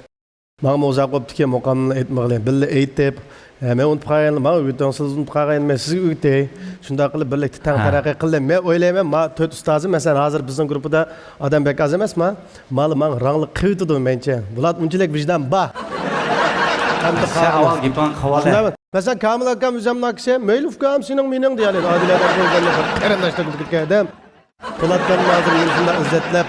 ماڭىمۇ ئۇزاق بوپتىكەن مۇقامنى ئېيتمىغىلى، بىللە ئېيتىپ، ھە، مەن ئۇنتۇپ قالغان، ماڭا ئۆگىتىڭ، سىز ئۇنتۇپ قالغان، مەن سىزگە ئۆگىتەي. شۇنداق قىلىپ بىرلىكتە تەڭ تەرەققىي قىلدى. مەن ئويلايمەن، ما تۆت ئۇستازى، مەسىلەن، ھازىر بىزنىڭ گۇرۇپپىدا ئادەم بەك ئاز ئەمەسما؟ مالا ماڭا رەڭلىك قىلىۋېتىدۇ مەنچە. بۇلاردا ئۇنچىلىك ۋىجدان بار. سەن ئاۋۋال گېپىڭنى قىلىۋال. شۇنداقمۇ؟ مەسىلەن، كامىل ئاكام ئۆزۈمنىڭ ئاكىسى، مەيلى ئۇكام، سېنىڭ مېنىڭ دېيەلەيدۇ. ئادىل ئادەم بولغاندا بىر قېرىنداشتەك بولۇپ كەتكەن ئادەم. پولات ئاكام ھازىر مېنى شۇنداق ئىززەتلەپ،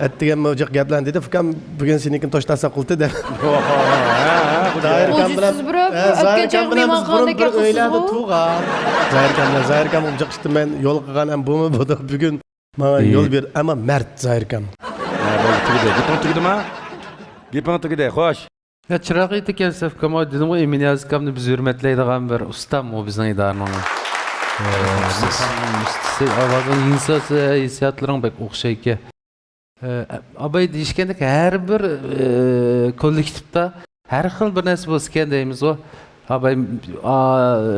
ئەتىگەنمۇ جىق گەپلەرنى دېدى، ئۇكام، بۈگۈن سېنىڭكىنى توشتاسا قىلتى دەپ. ھە، ھە، خۇدايىم. زاھىر ئاكام بىلەن، ھە، زاھىر ئاكام بىلەن بىز بۇرۇن بىر ئۆيلەردە تۇرغان. زاھىر ئاكام بىلەن جىق ئىشتىن مەن يول قىلغان ھەم بۇمۇ بۇ بۈگۈن ماڭا يول بېرىپ، ئەمما مەرد زاھىر ئاكام. ھە، بولدى، تۈگىدى. گېپىڭ تۈگىدىما؟ گېپىڭ تۈگىدى، خوش. يا، چىراغ ئېيتىكەنسىز ئۇكام، ئۇ دېدىمغۇ، ئىمىن نىياز ئۇكامنى بىز ھۆرمەتلەيدىغان بىر ئۇستام، ئۇ بىزنىڭ ئىدارىنىڭ. ئۇستىسى، ئاۋازىڭ يېڭىسا، ھېسسىياتلىرىڭ بەك ئوخشايكەن. ئاباي دېيىشكەندەك، ھەر بىر، ئى، كوللېكتىپتا ھەر خىل بىر نەرسە بولسىكەن دەيمىزغۇ. ئاباي، ئا،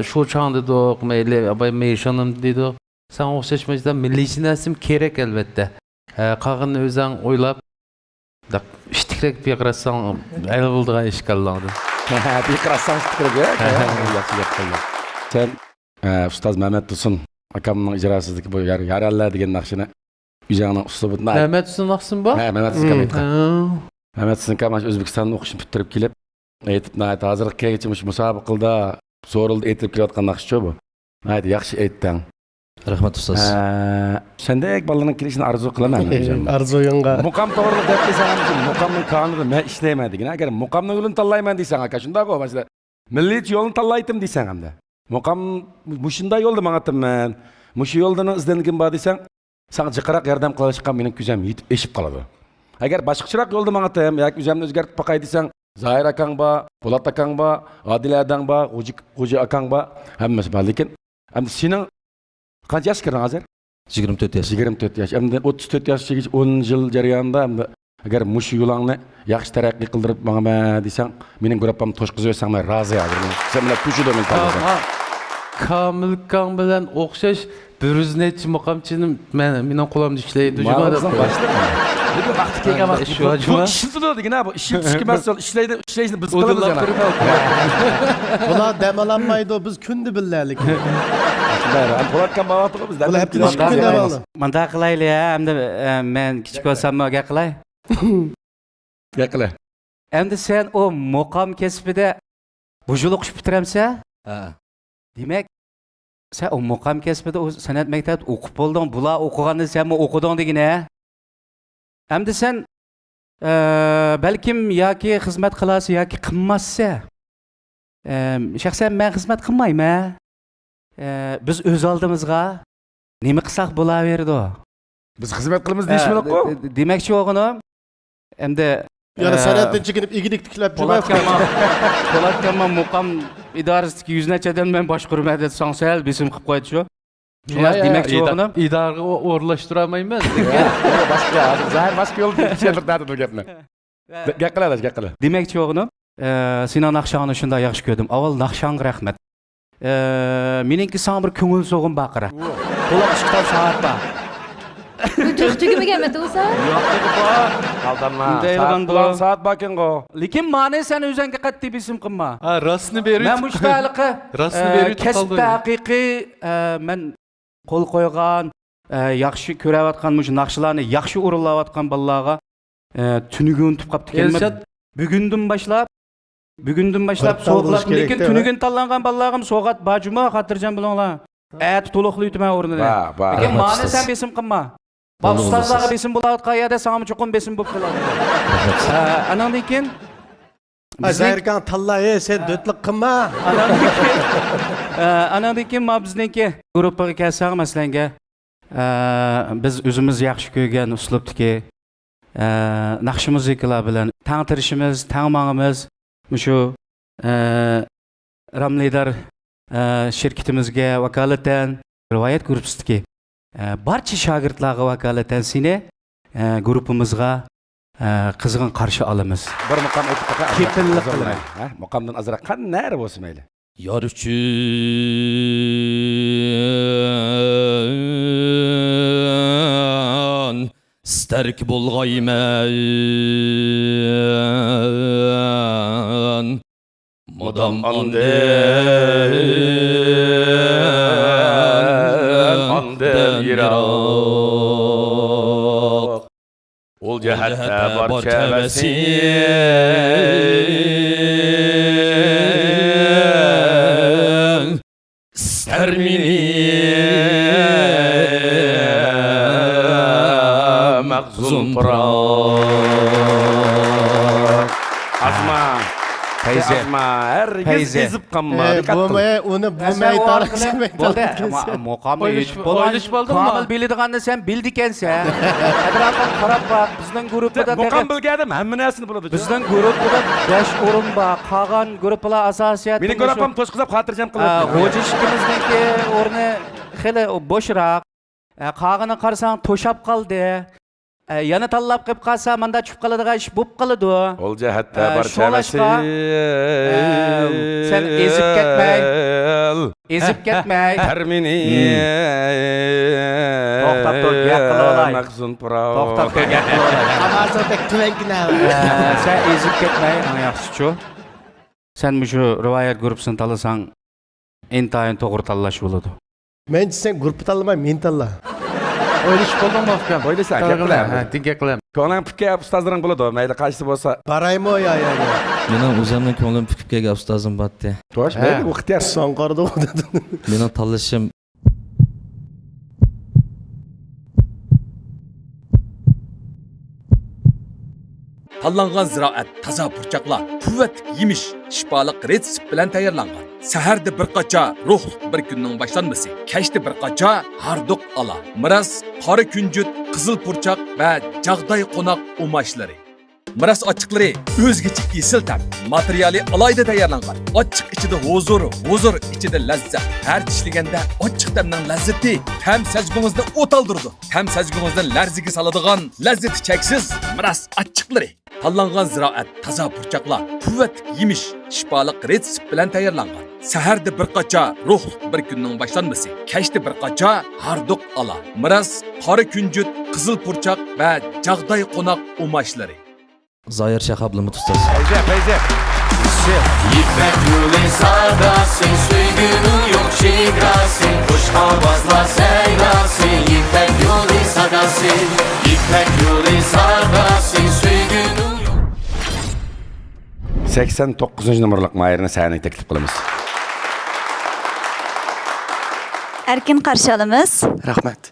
شۇ چاڭ دېدۇق، مەيلى، ئاباي مېيشىنىم دېدۇق. ساڭا ئوخشاش مۇشۇنداق مىللىيچە نەرسىمۇ كېرەك، ئەلۋەتتە. ھە، قالغىنىنى ئۆزۈڭ ئويلاپ، ئىتتىكرەك پىقىراتساڭ ھەل بولىدىغان ئىش كاللاڭدىن. پىقىراتساڭ ئىتتىكرەك، ھە؟ ھە، ھە. ياخشى گەپ قىلدىڭ. سەن، ئە، ئۇستاز مەمەت تۇرسۇن ئاكامنىڭ ئىجراسىدىكى بۇ يار-، يارەنلەر دېگەن ناخشىنى ئۆزۈڭنىڭ ئۇسلۇبىدا. مەمەت تۇرسۇن ناخشىسىمۇ بار؟ ھە، مەمەت تۇرسۇن ئاكام ئېيتقان. ھە. مەمەت تۇرسۇن ئاكام ئاشۇ ئۆزبېكىستاندا ئوقۇشنى پۈتتۈرۈپ كېلىپ، ئېيتىپ، ناھايىتى ھازىرغا كەلگۈچە مۇشۇ مۇسابىقىلەردە سورۇندا ئېيتىلىپ كېلىۋاتقان ناخشىچۇ بۇ. ناھايىتى ياخشى ئېيتتىڭ. رەھمەت، ئۇستاز. ھە، سەندەك بالىنىڭ كېلىشىنى ئارزۇ قىلىمەن، ئۆزۈم. ئارزۇيۇڭغا. مۇقام توغرىلىق گەپ دېسەڭ، مۇقامنىڭ كانىدا مەن ئىشلەيمەن دېگىن. ئەگەر مۇقامنىڭ يولىنى تاللايمەن دېسەڭ، ئاكا، شۇنداقغۇ، مەسىلەن، مىللىيچە يولنى تاللايتتىم دېسەڭ ئەمدى. مۇقام مۇشۇنداق يولدا ماڭاتتىم مەن. مۇشۇ يولدا ئىزدەنگىم بار دېسەڭ، ساڭا جىقراق ياردەم قىلىشقا مېنىڭ كۈچەم يېتىپ ئېشىپ قالىدۇ. ئەگەر باشقىچىراق يولدا ماڭاتتىم ياكى ئۆزۈمنى ئۆزگەرتىپ باقاي دېسەڭ، زاھىر ئاكاڭ بار، پولات ئاكاڭ بار، ئادىلە ھەدەڭ بار، غوجا، غوجا ئاكاڭ بار، ھەممىسى بار. لېكىن ئەمدى سېنىڭ قانچە ياشقا كىردىڭ ھازىر؟ يىگىرمە تۆت ياش. يىگىرمە تۆت ياش. ئەمدى ئوتتۇز تۆت ياشقىچە ئون يىل جەريانىدا ئەمدى ئەگەر مۇشۇ يولۇڭنى ياخشى تەرەققىي قىلدۇرۇپ ماڭىمەن دېسەڭ، مېنىڭ گۇرۇپپامنى توشقۇزۇۋەتسەڭ مەن رازى ھازىر. سەن بىلەن توشىدۇ مېنى تاللىساڭ. كامىل ئاكاڭ بىلەن ئوخشاش بىر يۈز نەچچە مۇقامچىنى مەن، مېنىڭ قولۇمدا ئىشلەيدۇ جۇما دەپ قويدى. باشلىق. لېكىن ۋاقتى كەلگەن ۋاقىتتا بۇ ئىشلىتىدۇ دېگىن ھە، بۇ ئىشلىتىشكە مەسئۇل، ئىشلەيدۇ، ئىشلەيشنى بىز قىلىمىز يەنە. بۇلار دەم ئالالمايدۇ، بىز كۈندە بىللە لېكىن. شۇنداق، ئەمدى پولاتكان بار ۋاقتىغۇ بىز دەم بۇلار ھەپتىدە ئىككى كۈن دەم ئالىدۇ. مۇنداق قىلايلى ھە، ئەمدى، ئە، مەن كىچىك بولساممۇ گەپ قىلاي. گەپ قىلە. ئەمدى سەن ئۇ مۇقام كەسپىدە بۇژۇلۇق ئۇچۇپ پۈتتۈرەمسە؟ ھە. دېمەك، سەن ئۇ مۇقام كەسپىدە ئۇ سەنئەت مەكتەپتە ئوقۇپ بولدۇڭ، بۇلار ئوقۇغاننى سەنمۇ ئوقۇدۇڭ دېگىنە. ئەمدى سەن، ئە، بەلكىم ياكى خىزمەت قىلارسەن ياكى قىلماسسەن. ئە، شەخسەن مەن خىزمەت قىلمايمەن. ئە، بىز ئۆز ئالدىمىزغا نېمە قىلساق بولاۋېرىدۇ. بىز خىزمەت قىلىمىز دېيىشمىدۇققۇ؟ ئە، دېمەكچى بولغىنىم، ئەمدى، يەنە ئە، سەنئەتتىن چېكىنىپ ئىگىلىك تىكلەپ جۈرمەڭ. پولاتكان ما-، پولاتكان ما مۇقام ئىدارىسىدىكى يۈز نەچچە ئادەمنى مەن باشقۇرىمەن دېسەڭ سەل بېسىم قىلىپ قويدى شۇ. شۇڭا يا، يا، دېمەكچى بولغىنىم. ئىدارىغا ئو-، ئورۇنلاشتۇرالمايمەن. باشقا، ھازىر زاھىر باشقا يولدا چۈشەندۈردى بۇ گەپنى. ھە. گەپ قىلە، گەپ قىلە. دېمەكچى بولغىنىم، ئە، سېنىڭ ناخشاڭنى شۇنداق ياخشى كۆردۈم. ئاۋۋال ناخشاڭغا رەھمەت. ئە، مېنىڭكى ساڭا بىر كۆڭۈل سوغۇم بار قاراڭ. قۇلاق ئىككى تال سائەت بار. بۇ تېخى تۈگىمىگەنمىدى ئۇ سائەت؟ ياق، تېخى بار. ئالدانما. سائەت بۇ. سائەت باركەنغۇ. لېكىن مانى سەن ئۆزۈڭگە قەتئىي بېسىم قىلما. ھە، راستىنى بېرىۋېتىپ. مەن مۇشۇ ھېلىقى، راستىنى، ئە، بېرىۋېتىپ قالدى. كەسىپتە ھەقىقىي، ئە، مەن قول قويغان، ئە، ياخشى كۆرەۋاتقان مۇشۇ ناخشىلارنى ياخشى ئورۇنلاۋاتقان بالىلارغا، ئە، تۈنۈگۈن ئۇنتۇپ قاپتىكەنمەن. ئىرشات. بۈگۈندىن باشلاپ، بۈگۈندىن باشلاپ سوۋغاتنى، لېكىن تۈنۈگۈن تاللانغان بالىلارغىمۇ سوۋغات بار جۇمۇ، خاتىرجەم بولۇڭلار. ئەتە تولۇقلاۋېتىمەن ئورنىنى. بار، بار. لېكىن مانى سەن بېسىم قىلما. بار ئۇستازلارغا بېسىم بولاۋاتقان يەردە ساڭىمۇ چوقۇم بېسىم بولۇپ قالىدۇ. ئە، ئانىڭدىن كېيىن بىزنىڭ زاھىركاڭ تاللا، ئەي، سەن دۆتلۈك قىلما. ئاناندىن كېيىن، ئە، ئاناندىن كېيىن ما بىزنىڭكى گۇرۇپپىغا كەلسەڭ، مەسىلەنگە، ئە، بىز ئۆزىمىز ياخشى كۆرگەن ئۇسلۇبتىكى، ئە، ناخشا مۇزىكىلار بىلەن تەڭ تىرىشىمىز، تەڭ ماڭىمىز. مۇشۇ، ئە، راملىدار، ئە، شىركىتىمىزگە ۋاكالىتەن رىۋايەت گۇرۇپپىسىدىكى، ئە، بارچە شاگىرتلارغا ۋاكالىتەن سېنى، ئە، گۇرۇپپىمىزغا، ئە، قىزغىن قارشى ئالىمىز. بىر مۇقام ئېيتىپ باقاي. كېپىللىك قىلىمەن. ھە، مۇقامدىن ئازراق قان نەرى بولسا مەيلى. يار ئۈچۈن ئىستەركە بولغايمەن. مۇدام ئاندىن، ئاندىن يىراق. ئۇل جەھەتتە بارچە ۋەسىل، ئىستەر مېنى مەخزۇن پۇراق. ئازما. پەيزى. ئازما. ھەرگىز ئېزىپ قالما. ئۇنى بۇ مەيدان، بولدى. مۇقامنى ئېيتىپ بولغان. كامىل بىلىدىغاننى سەن بىلىدىكەنسەن. ئەتراپىڭغا قاراپ باق. بىزنىڭ گۇرۇپپىدا مۇقام بىلگەن ئادەم ھەممە نەرسىنى بىلىدۇ. بىزنىڭ گۇرۇپپىدا بەش ئورۇن بار. قالغان گۇرۇپپىلار ئاساسىيەتتە مېنىڭ گۇرۇپپام توشقۇزلاپ خاتىرجەم قىلىۋەتتى. غوجا ئىككىمىزنىڭكى ئورنى خېلى بوشراق. ئە، قالغىنىنى قارىساڭ توشاپ قالدى. ئە، يەنە تاللاپ قېلىپ قالسا، ماندا چۈشۈپ قالىدىغان ئىش بولۇپ قالىدۇ. ئۇل جەھەتتە، ئە، بارچە شۇڭلاشقا، ۋەسىل، ئە، سەن ئېزىپ كەتمەي. ئېزىپ كەتمەي. تەرمىنى. توختاپ تۇر، گەپ قىلىۋالاي. مەخزۇن پۇراق. توختاپ تۇر، گەپ قىلىۋالاي. ئاۋازىڭ بەك تۆۋەنكىنە. ئە، سەن ئېزىپ كەتمەي، ئەڭ ياخشىسىچۇ. سەن مۇشۇ رىۋايەت گۇرۇپپىسىنى تاللىساڭ، ئىنتايىن توغرا تاللاش بولىدۇ. مەنچە سەن گۇرۇپپا تاللىماي، مېنى تاللا. ئويلىشىپ بولدۇڭمۇ، ئۇكام؟ ئويلىسا، گەپ قىلە. ھە، گەپ قىلە. كۆڭلۈڭ پۈككەن ئۇستازلىرىڭ بولىدۇ، مەيلى قايسى بولسا. بارايمۇ يا يەرگە؟ مېنىڭ ئۆزۈمنىڭ كۆڭلۈم پۈكۈپ كەلگەن ئۇستازىم بارتتى. توش، مەيلى، ئىختىيار. ساڭا قارىدىغۇ دېدىم. مېنىڭ تاللىشىم. تاللانغان زىرائەت، تازا پۇرچاقلار، قۇۋۋەتلىك يېمىش، شىپالىق رېتسېپ بىلەن تەييارلانغان. سەھەردە بىر قاچا روھلۇق بىر كۈننىڭ باشلانمىسى، كەچتە بىر قاچا ھاردۇق ئالا. مىراس، قارا كۈنجۈت، قىزىل پۇرچاق ۋە جاغداي قوناق ئۇماچلىرى. مىراس ئاچچىقلىرى ئۆزگىچە ئېسىل تەم. ماتېرىيالى ئالاھىدە تەييارلانغان. ئاچچىق ئىچىدە ھۇزۇر، ھۇزۇر ئىچىدە لەززەت. ھەر چىشلىگەندە ئاچچىق تەمنىڭ لەززىتى تەم سەزگۈڭىزنى ئوتالدۇرىدۇ. تەم سەزگۈڭىزنى لەرزىگە سالىدىغان لەززىتى چەكسىز مىراس ئاچچىقلىرى. تاللانغان زىرائەت، تازا پۇرچاقلار، قۇۋۋەتلىك يېمىش، شىپالىق رېتسېپ بىلەن تەييارلانغان. سەھەردە بىر قاچا روھلۇق بىر كۈننىڭ باشلانمىسى، كەچتە بىر قاچا ھاردۇق ئالا. مىراس، قارا كۈنجۈت، قىزىل پۇرچاق ۋە جاغداي قوناق ئۇماچلىرى. زاھىر شاھابلىمىت ئۇستاز. پەيزى، پەيزى. يىپەك يولى ساداسى، سۆيگۈنىڭ يوق چېگراسى، خۇش ئاۋازلار سەيداسى، يىپەك يولى ساداسى، يىپەك يولى ساداسى، سۆيگۈنىڭ يوق. سەكسەن توققۇزىنچى نومۇرلۇق ماھىرنى سەھنىگە تەكلىپ قىلىمىز. ئەركىن قارشى ئالىمىز. رەھمەت.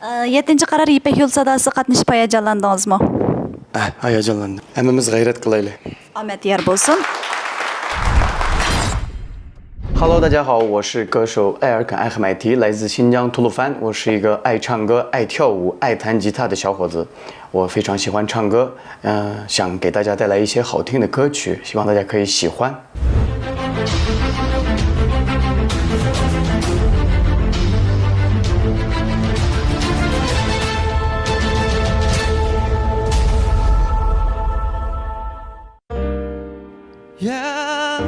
ئە، يەتتىنچى قارار يىپەك يولى ساداسىغا قاتنىشىپ ھاياجانلاندىڭىزمۇ؟ ئە، ھاياجانلاندىم. ھەممىمىز غەيرەت قىلايلى. ئامەت يار بولسۇن. Hello，大家好，我是歌手艾尔肯·艾赫迈提，来自新疆吐鲁番。我是一个爱唱歌、爱跳舞、爱弹吉他的小伙子。我非常喜欢唱歌，呃，想给大家带来一些好听的歌曲，希望大家可以喜欢。 Yeah,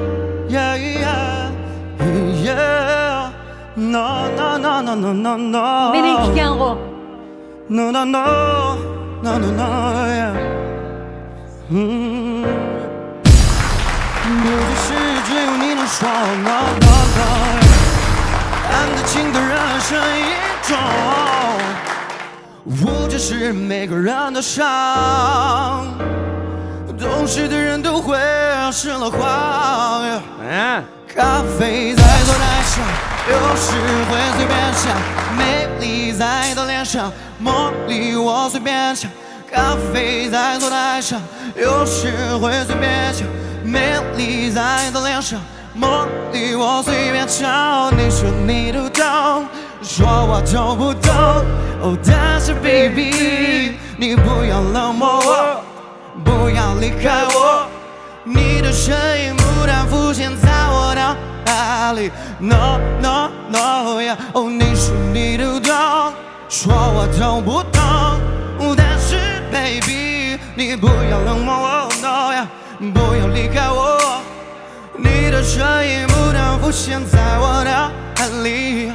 yeah, yeah, yeah. No, no, no, no, no, no, no. مېنىڭ ئىكەنغۇ. No, no, no, no, no, no, yeah. Mm. 不只是只有你能说 no, no, no, yeah. 看得清的人生一种。 不只是每个人的伤，懂事的人都会失了慌。嗯，咖啡在左台上，有时会随便想，美丽在她脸上，茉莉我随便想。咖啡在左台上，有时会随便想，美丽在她脸上。 茉莉我随便唱，你说你都懂，说我都不懂。哦，但是baby，你不要冷漠我，不要离开我。你的身影不断浮现在我脑海里。No, no, no, yeah。哦，你说你都懂，说我都不懂。哦，但是baby，你不要冷漠我，no, yeah，不要离开我。 你的身影不断浮现在我脑海里。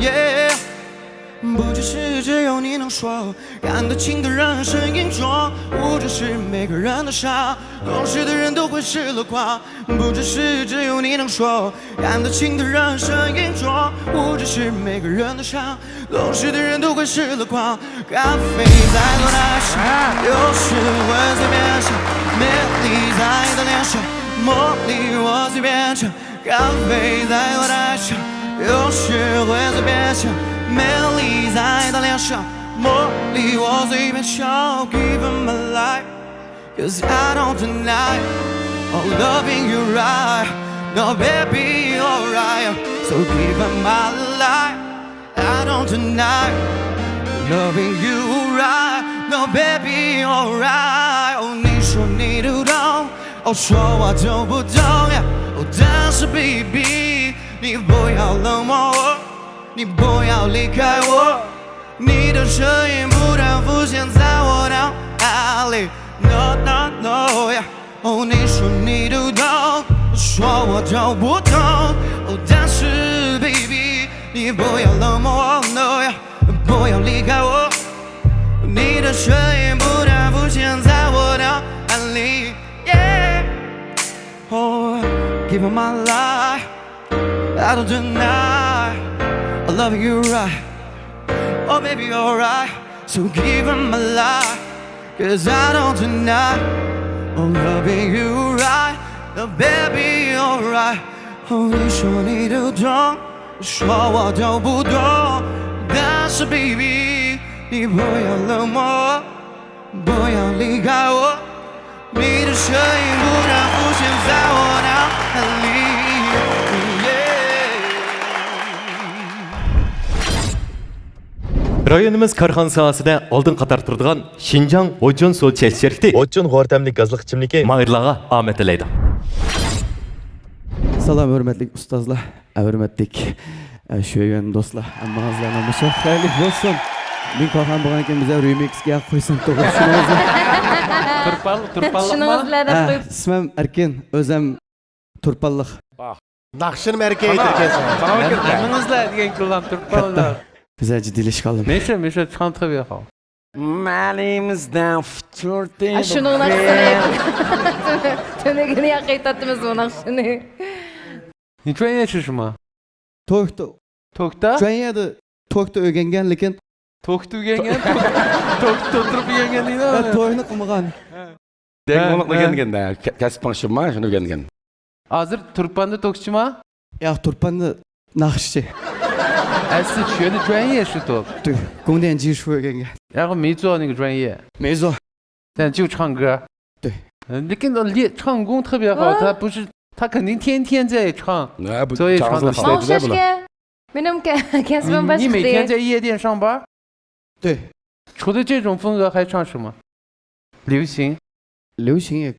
Yeah，不只是只有你能说，看得清的人生硬装，不只是每个人的伤，懂事的人都会失了狂。不只是只有你能说，看得清的人生硬装，不只是每个人的伤， 懂事的人都会失了狂。咖啡在左台上，有时会随便想，美丽在她脸上，茉莉我随便唱。咖啡在左台上，有时会随便想，美丽在她脸上，茉莉我随便唱。Give it my life。 'Cause I don't deny, oh, loving you right. No, baby, alright. So give it my life. I don't deny, loving you right. No, baby, alright. Oh，你说你都懂，哦，说我都不懂，yeah。哦，但是baby，你不要冷漠我，你不要离开我。 你的身影不断浮现在我脑海里。No, no, no, yeah。哦，你说你都懂，说我都不懂。哦，但是baby，你不要冷漠我，no, yeah，不要离开我。你的身影不断浮现在我脑海里，yeah。 Oh, give it my life. I don't deny, I love you right. Oh, baby, alright. So give it my life. 'Cause I don't deny, oh, loving you right. Oh, baby, alright. 哦，你说你都懂，说我都不懂。但是baby，你不要冷漠我，不要离开我。رايونىمىز كارخانا ساھەسىدە ئالدىن قاتاردا تۇرىدىغان شىنجاڭ ھوجيۇن سۇ چەش شىركىتى ھوجيۇن خورتەملىك گازلىق ئىچىملىكى ماھىرلارغا ئامەت تىلەيدۇ. سالام، ھۆرمەتلىك ئۇستازلار، ھۆرمەتلىك، ئە، شۆيۈەن دوستلار، ھەممىڭلارغا مۇشۇ خەيرلىك بولسۇن. مېنىڭ كارخانام بولغاندىكىن بىزگە رېمىكسكە قويسۇن توغرا، شۇنىڭىزلا. تۇرپان، تۇرپانلىقما؟ شۇنىڭىزلا دەپ ھە، قويۇپ. ئىسمىم ئەركىن، ئۆزەم تۇرپانلىق. ناخشىنىمۇ ئەركىن ئېيتىدىكەنسەن. ھەممىڭىزلا دېگەن كۈنلەم تۇرپانلىق. بىزلەر جىددىيلىشىپ قالدىم. مىشە، مىشە، چانتىغا بېرىپ قال. مەنىمىزدە ئۇچۇردى. ئا، شۇنىڭ ناخشىسىنى تۈنۈگۈن ياققا ئېيتاتتىمىز بۇ ناخشىنى. نېچە ياشىشىما؟ توكتا. توكتا؟ شۇ يەردە توكتا ئۆگەنگەن، لېكىن توكتا ئۆگەنگەن؟ توكتا ئولتۇرۇپ ئۆگەنگەن دەيدۇ. ھە، توكنى قىلمىغان. دەڭگۇڭلۇق ئۆگەنگەن، كەسىپ ماڭشىما، شۇنى ئۆگەنگەن. ھازىر تۇرپاندا توكچىما؟ ياق، تۇرپاندا ناخشىچى. ئەسلى شۇ يەردە شۇ توك. 对，供电技术 ئۆگەنگەن. 然后没做那个专业。没做。 但就唱歌。对。呃，你跟他练唱功特别好，哦。他不是，他肯定天天在唱，那不所以唱得好。 ھە، بۇ چاغدا ئىشلەيدۇ-دە بۇلار. مەن ئوخشاشكەن. مېنىڭ كە-، كەسپىم باشقىدى. 你每天在夜店上班？ 对。 除了这种风格还唱什么？流行？ 流行也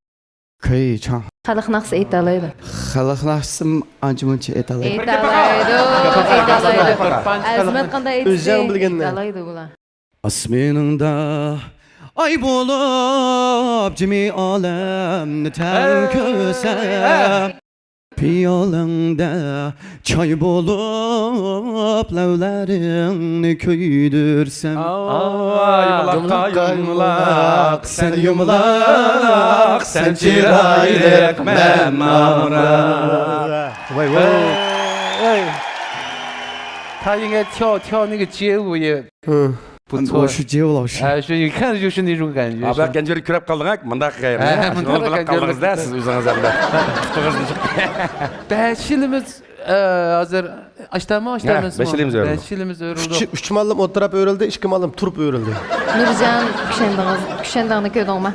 可以唱。 خەلق ناخشىسى ئېيتالايدۇ. خەلق ناخشىسىمۇ ئانچە-مۇنچە ئېيتالايدۇ. ئېيتالايدۇ، ئېيتالايدۇ. ئەزىمەت قانداق ئېيتسا، ئۆزۈڭ بىلگىنىنى. ئېيتالايدۇ بۇلار. ئاسمىنىڭدا ئاي بولۇپ جىمى ئالەمنى تەڭ كۆرسەم، پىيالەڭدە چاي بولۇپ لەۋلىرىڭنى كۆيدۈرسەم. ئاۋاي، يۇمىلاققا يۇمىلاق، سەن يۇمىلاق، سەن چىرايلىق، مەن ئامراق. ۋاي، ۋاي. 哎，哎。他应该跳，跳那个街舞也 ھە. 不错。 ئاشۇ جېۋىل ئاشۇ. 哎，是，一看就是那种感觉。 ئابلا كەنجىرى كۆرۈپ قالدىڭ-ھە، مۇنداق خەير. ھە، ھە، مۇنداق قىلىپ قالدىڭىز-دە سىز ئۆزىڭىز ھەمدە. بەش يىلىمىز، ئە، ھازىر ئاشتامۇ، ھە، ئاشتامىز بەش يىلىمىز ئۆرۈلدى. بەش يىلىمىز ئۆرۈلدى. ئۈچ، ئۈچ ماللىم ئوتتۇراپ ئۆرۈلدى، ئىككى ماللىم تۇرۇپ ئۆرۈلدى. نۇرجان، كۈشەندىڭىز، كۈشەندىڭنى كۆردۈڭمۇ؟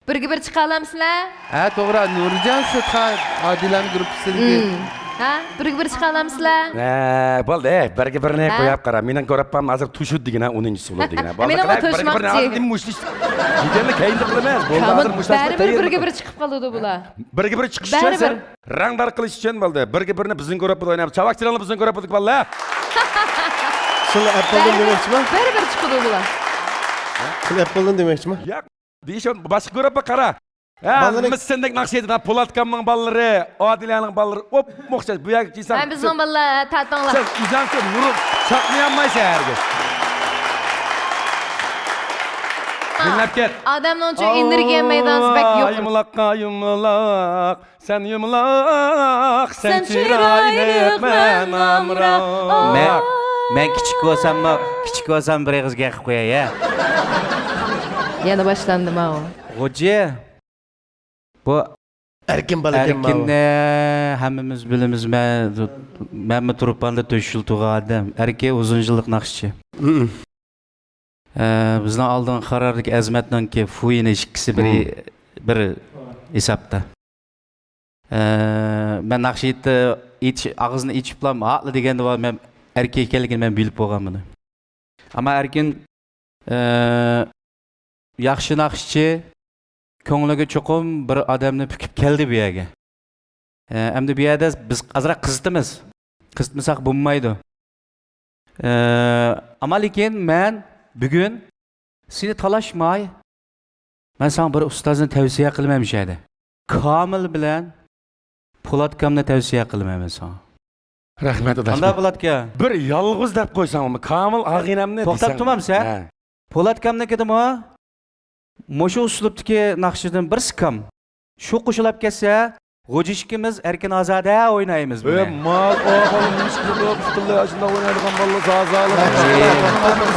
بىرگە بىر چىقالامسىلەر؟ ھە، توغرا، نۇرجان سىرتقا ئادىلەنىڭ گۇرۇپپىسىدىكى. ھە، بىرگە بىر چىقالامسىلەر؟ ھە، بولدى، بىرگە بىرنى ھە؟ قويۇپ قارا. مېنىڭ گۇرۇپپام ھازىر تۇشۇت دېگەن، ھە، ئونىنچى سولو دېگەن. بولدى، مېنىڭ قارا، بىرگە بىرنى توشماقچى. ھازىر نېمە مۇشتلىشىپ؟ دېگەننى كەينىدە قىلىمىز. بولدى، ھازىر مۇشتلاشقا بەرىبىر تەييارلىق. بىرگە بىر چىقىپ قالىدۇ بۇلار. بىرگە بىر چىقىشچە بەرىبىر. سەن رەڭدار قىلىش ئۈچۈن بولدى. بىرگە بىرنى بىزنىڭ گۇرۇپپىدا ئوينايمىز. چاۋاك چىراڭلار بىزنىڭ گۇرۇپپىدىكى بالىلار. شۇنى ئەپ بولدۇم دېمەكچىما؟ بەرىبىر چىقىدۇ بۇلار. شۇنى ئەپ بولدۇم دېمەكچىما؟ ياق. دېيىش، باشقا گۇرۇپپا قارا. ھە، بالىلىرى مىس سەندەك ناخشا ئېيتىدىغان پولات ئاكامنىڭ بالىلىرى، ئادىلەنىڭ بالىلىرى ئوپمۇ ئوخشاش. بۇ يەرگە كەلسەڭ، ھە، بىزنىڭ بالىلار، ھە، تارتىڭلار. سەن ئۆزۈڭچە نۇرۇپ چاقنىيالمايسەن ھەرگىز. دىڭلاپ كەت. ئادەمنىڭچۇ ئېنېرگىيە مەيدانىسى بەك يۇقىرى. يۇمىلاققا يۇمىلاق. سەن يۇمىلاق، سەن سەن چىرايلىق، چىرايلىق، مەن مەن ئامراق. ئامراق. مەن، مەن كىچىك بولساممۇ، كىچىك بولسام بىر ئېغىز گەپ قىلىپ قوياي، ھە؟ يەنە باشلاندىما ئۇ؟ غوجى، بۇ ئەركىن بالا ئىكەن ماۋۇ. ئەركىننى ھەممىمىز بىلىمىز، مەن، مەنمۇ تۇرپاندا تۆت يىل تۇرغان ئادەم. ئەركىن ئۇزۇن يىللىق ناخشىچى. ھىم. ئە، بىزنىڭ ئالدىنقى قارارىدىكى ئەزىمەتنىڭكى فۇيىنى ئىككىسى بىرى، ھىم. بىر ھېسابتا. ئە، مەن ناخشا ئېيتتى، ئېيتىش، ئاغزىنى ئېچىپلا ھاللا دېگەندە، ۋا، مەن ئەركىن ئىكەنلىكىنى مەن بىلىپ بولغان بۇنى. ئەمما ئەركىن، ئە، ياخشى ناخشىچى، كۆڭلىگە چوقۇم بىر ئادەمنى پۈكۈپ كەلدى بۇ يەرگە. ئە، ئەمدى بۇ يەردە بىز ئازراق قىزىتىمىز. قىزىتمىساق بولمايدۇ. ئە، ئەمما لېكىن مەن بۈگۈن سېنى تالاشماي، مەن ساڭا بىر ئۇستازنى تەۋسىيە قىلىمەن مۇشۇ يەردە. كامىل بىلەن پولات ئاكامنى تەۋسىيە قىلىمەن مەن ساڭا. رەھمەت، ئاداش. قانداق، پولات ئاكا؟ بىر يالغۇز دەپ قويساڭمۇ، كامىل ئاغىنەمنى توختاپ دېسەڭ. تۇرمامسەن؟ ھە. پولات ئاكامنىڭكىدىمۇ مۇشۇ ئۇسلۇبتىكى ناخشىدىن بىر سىكام. شۇ قوشۇلاپ كەتسە، غوجىشىكىمىز ئەركىن ئازادە ئوينايمىز بۇنى. ئۆي، مال، ئو، بالا، نېمە ئىش قىلىدۇ؟ پۇتۇللا ئاشۇنداق ئوينايدىغان بالىلار، زازالار.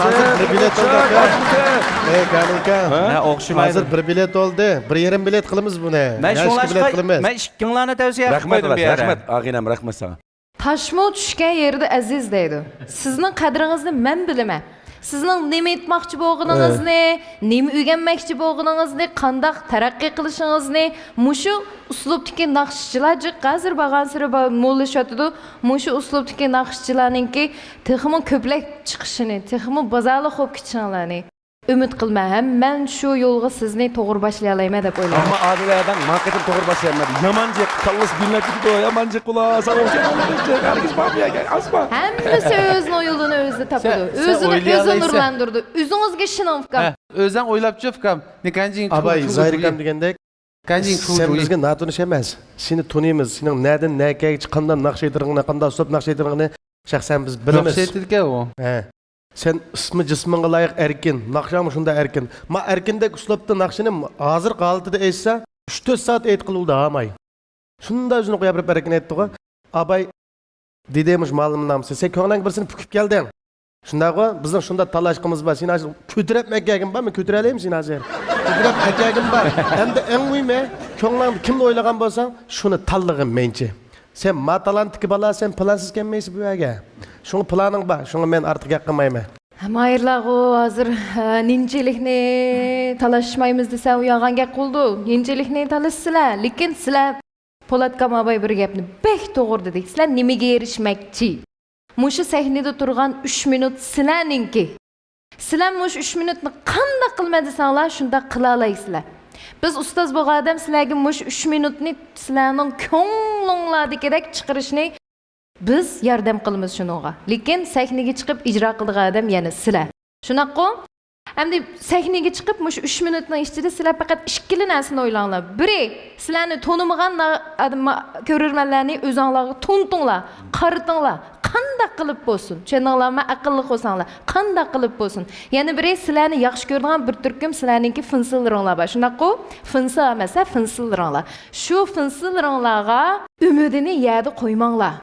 ھازىر بىر بېلەت بولدى، ئاكا. ئەي، كامىل ئاكا. ھە؟ ھە، ئوخشىمايدۇ. ھازىر بىر بېلەت بولدى. بىر يېرىم بېلەت قىلىمىز بۇنى. مەن يا، ئىككى بېلەت شۇڭلاشقا، قىلىمىز. مەن ئىككىڭلارنى تەۋسىيە قىلىپ قويدۇم بۇ يەردە. رەھمەت، ئاغىنەم، رەھمەت ساڭا. تاشمۇ چۈشكەن يېرىدە ئەزىز دەيدۇ. سىزنىڭ قەدرىڭىزنى مەن بىلىمەن. سىزنىڭ نېمە ئېيتماقچى بولغىنىڭىزنى، نېمە ئۆگەنمەكچى بولغىنىڭىزنى، قانداق تەرەققىي قىلىشىڭىزنى مۇشۇ ئۇسلۇبتىكى ناخشىچىلار جىق ھازىر بارغانسېرى با-، موللىشىۋاتىدۇ. مۇشۇ ئۇسلۇبتىكى ناخشىچىلارنىڭكى تېخىمۇ كۆپلەپ چىقىشىنى، تېخىمۇ بازارلىق بولۇپ كېتىشىڭلارنى ئۈمىد قىلىمەن ھەم مەن شۇ يولغا سىزنى توغرا باشلىيالايمەن دەپ ئويلايمەن. ئەمما ئادىل ئادەم ما قېتىم توغرا باشلايمەن. يامان جىق، كاللىسى بىلىنىپ كېتىدۇ، يامان جىق ئۇلار. ساڭا ئوخشايدۇ، ھەرگىز بارمىغان ئاسما. ھەممىسى ئۆزىنىڭ يولىنى ئۆزى تاپىدۇ. سەن، سەن ئۆزىنى، ئۆزىنى ئويلىيالايسەن. نۇرلاندۇرىدۇ. ئۆزىڭىزگە ئىشىنىڭ، ئۇكام. ھە، ئۆزۈڭ ئويلاپچۇ، ئۇكام. نىكانجىڭ ئاباي، زاھىر ئۇكام دېگەندەك، سەن بىزگە ناتونۇش ئەمەس. سېنى تونۇيمىز. سېنىڭ نەدىن نەگىچە قانداق ناخشا ئېيتىدىغىنىنى، قانداق ئۇسلۇب ناخشا ئېيتىدىغىنىنى شەخسەن بىز بىلىمىز. ناخشا ئېيتىدىكەن ئۇ. ھە. سەن ئىسمى جىسمىڭغا لايىق ئەركىن، ناخشاڭمۇ شۇنداق ئەركىن. ما ئەركىندەك ئۇسلۇبتا ناخشىنى ھازىرقى ھالىتىدە ئېيتسا، ئۈچ تۆت سائەت ئېيتقىلى بولىدۇ ھاماي. شۇنداق ئۆزىنى قويۇپ بېرىپ ئەركىن ئېيتتىغۇ. ئاباي دېدى مۇشۇ مۇئەللىمنىڭ ئابىسى، سەن كۆڭلۈڭگە بىرسىنى پۈكۈپ كەلدىڭ. شۇنداقغۇ؟ بىزنىڭ شۇنداق تالاشقىمىز بار. سېنى ھازىر كۆتۈرۈپ ئەكەلگىم بارمۇ؟ كۆتۈرەلەيمۇ سېنى ھازىر؟ كۆتۈرۈپ ئەكەلگىم بار. ئەمدى ئەڭ مۇھىمى، كۆڭلۈڭدە كىمنى ئويلىغان بولساڭ، شۇنى تاللىغىن مېنچە. سەن ما تالانتتىكى بالا، سەن پىلانسىز كەلمەيسەن بۇ يەرگە. شۇڭا پىلانىڭ بار، شۇڭا مەن ئارتۇق گەپ قىلمايمەن. ماھىرلارغۇ ھازىر، ھە، نىنجىلىكنى تالاشمايمىز دېسە، ئۇ يالغان گەپ قىلىدۇ. نىنجىلىكنى تالىسىلەر، لېكىن سىلەر، پولات كاماباي بىر گەپنى بەك توغرا دېدى. سىلەر نېمىگە ئېرىشمەكچى؟ مۇشۇ سەھنىدە تۇرغان ئۈچ مىنۇت سىلەرنىڭكى. سىلەر مۇشۇ ئۈچ مىنۇتنى قانداق قىلىمەن دېسەڭلار، شۇنداق قىلالايسىلەر. بىز ئۇستاز بولغان ئادەم سىلەرگە مۇشۇ ئۈچ مىنۇتنى سىلەرنىڭ كۆڭلۈڭلاردىكىدەك چىقىرىشنى بىز ياردەم قىلىمىز شۇنىڭغا. لېكىن سەھنىگە چىقىپ ئىجرا قىلىدىغان ئادەم يەنە سىلەر. شۇنداققۇ؟ ئەمدى سەھنىگە چىقىپ مۇشۇ ئۈچ مىنۇتنىڭ ئىچىدە سىلەر پەقەت ئىككىلا نەرسىنى ئويلاڭلار. بىرى، سىلەرنى تونۇمىغان نا-، ئادەم-، كۆرۈرمەنلەرنى ئۆزۈڭلارغا تونۇتۇڭلار، قارىتىڭلار. قانداق قىلىپ بولسۇن؟ چۈشەندىڭلارمۇ؟ ئەقىللىق بولساڭلار، قانداق قىلىپ بولسۇن؟ يەنە بىرى، سىلەرنى ياخشى كۆرىدىغان بىر تۈركۈم سىلەرنىڭكى فىنسىلىرىڭلار بار. شۇنداققۇ؟ فىنسىل ئەمەس، ھە، فىنسىلىرىڭلار. شۇ فىنسىلىرىڭلارغا ئۈمىدىنى يەردە قويماڭلار.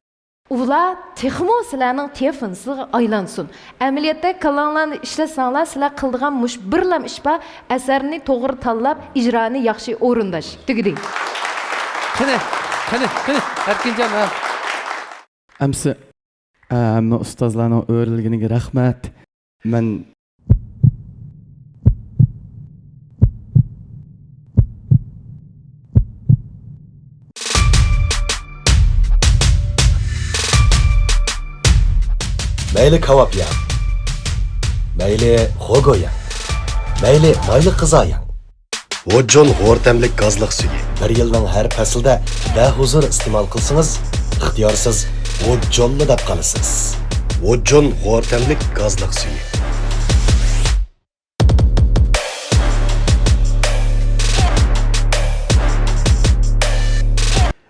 ئۇلار تېخىمۇ سىلەرنىڭ تېفىنسىغا ئايلانسۇن. ئەمەلىيەتتە كاللاڭلارنى ئىشلەتسەڭلار، سىلەر قىلىدىغان مۇشۇ بىرلام ئىش بار، ئەسەرنى توغرا تاللاپ، ئىجرانى ياخشى ئورۇنداش. تۈگىدى. قېنى، قېنى، قېنى، ئەركىنجان، ھە. ئەمسە، ھەممە ئۇستازلارنىڭ ئۆرۈلگىنىگە رەھمەت. مەن مەيلى كاۋاپ يەڭ، مەيلى خوگو يەڭ، مەيلى مايلىق غىزا يەڭ. ۋوجون غور تەملىك گازلىق سۈيى. بىر يىلنىڭ ھەر پەسلىدە بەھۇزۇر ئىستېمال قىلسىڭىز، ئىختىيارسىز ۋوجونلا دەپ قالىسىز. ۋوجون غور تەملىك گازلىق سۈيى.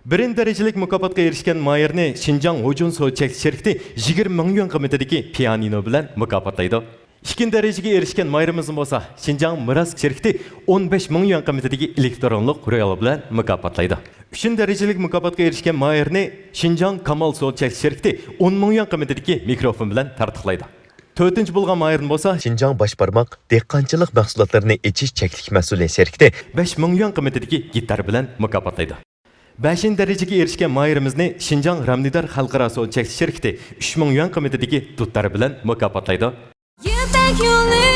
بىرىنچى دەرىجىلىك مۇكاپاتقا ئېرىشكەن ماھىرنى شىنجاڭ ھوجۇن سودا چەكلىك شىركىتى يىگىرمە مىڭ يۈەن قىممىتىدىكى پىيانىنو بىلەن مۇكاپاتلايدۇ. ئىككىنچى دەرىجىگە ئېرىشكەن ماھىرىمىزنى بولسا شىنجاڭ مىراس شىركىتى ئون بەش مىڭ يۈەن قىممىتىدىكى ئېلېكترونلۇق رۇيال بىلەن مۇكاپاتلايدۇ. ئۈچىنچى دەرىجىلىك مۇكاپاتقا ئېرىشكەن ماھىرنى شىنجاڭ كامال سودا چەكلىك شىركىتى ئون مىڭ يۈەن قىممىتىدىكى مىكروفون بىلەن تارتۇقلايدۇ. تۆتىنچى بولغان ماھىرنى بولسا شىنجاڭ باش بارماق دېھقانچىلىق مەھسۇلاتلىرىنى ئېچىش چەكلىك مەسئۇلى شىركىتى بەش مىڭ يۈەن قىممىتىدىكى گىتار بىلەن مۇكاپاتلايدۇ. بەشىنچى دەرىجىگە ئېرىشكەن ماھىرىمىزنى شىنجاڭ رامنىدار خەلقئارا سودا چەكلىك شىركىتى ئۈچ مىڭ يۈەن قىممىتىدىكى دۇتار بىلەن مۇكاپاتلايدۇ. يىپەك يولى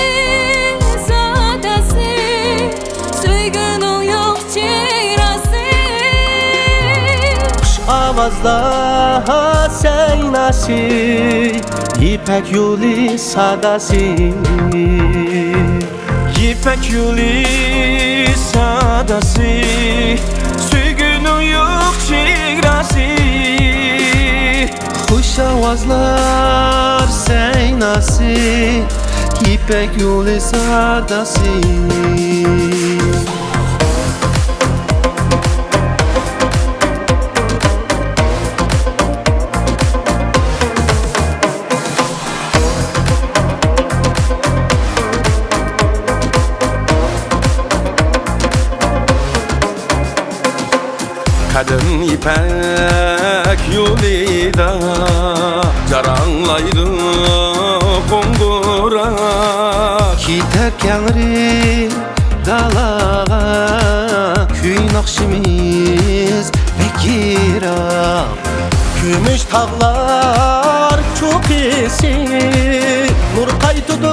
ساداسى، سۆيگۈنىڭ يوق چېگراسى. خۇش ئاۋازلار سەيناسى، يىپەك يولى ساداسى. يىپەك يولى ساداسى، سۆيگۈنىڭ يوق چېگراسى. خۇش ئاۋازلار سەيناسى، يىپەك يولى ساداسى. قەدىم يىپەك يولىدا جاراڭلايدۇ قوڭغۇراق. كېتەر كەڭرى دالاغا، كۈن ئاخشىمىز بەك يىراق. كۈمۈش تاغلار چوققىسى، نۇر قايتىدۇ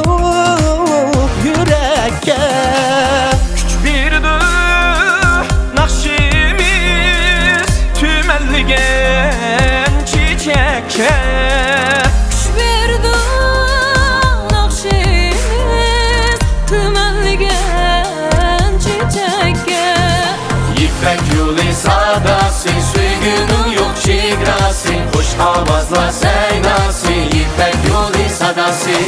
ئاۋازلار سەيناسى، يىپەك يولى ساداسى،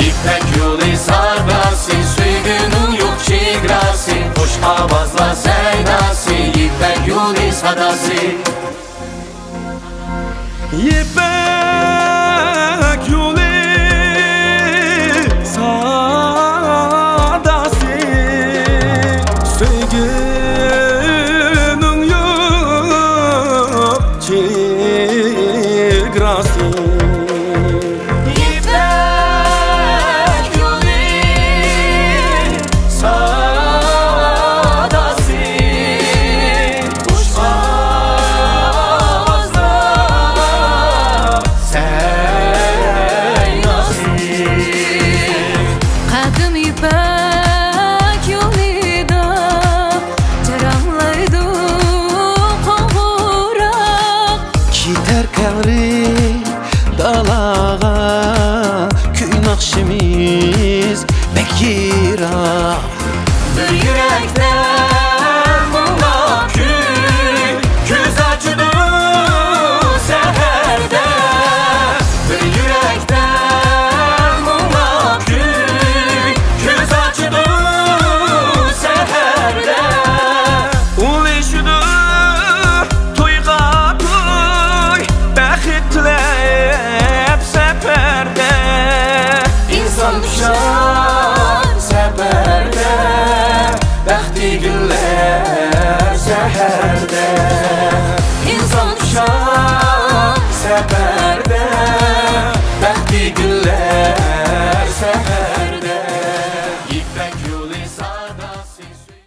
يىپەك يولى ساداسى، سۆيگۈنىڭ يوق چېگراسى، خۇش ئاۋازلار سەيناسى، يىپەك يولى ساداسى. يىپەك يولى ساداسى، سۆيگۈنىڭ يوق چېگراسى. يىپەك يولى ساداسى، خۇش ئاۋازلار سەيناسى. قەدىم يىپەك يولىدا جاراڭلايدۇ قوڭغۇراق. كېتەر كەڭرى دالاغا، كۈن ئاخشىمىز بەك يىراق. بىر يۈرەكتە مۇڭلۇق كۈي كۆز ئاچىدۇ سەھەردە. بىر يۈرەكتە مۇڭلۇق كۈي كۆز ئاچىدۇ سەھەردە. ئۇلىشىدۇ تويغا توي، بەخت تىلەپ سەپەردە. ئىنسان چۈشەر سەپەردە، بەختى گۈللەر سەھەردە. ئىنسان چۈشەر سەپەردە،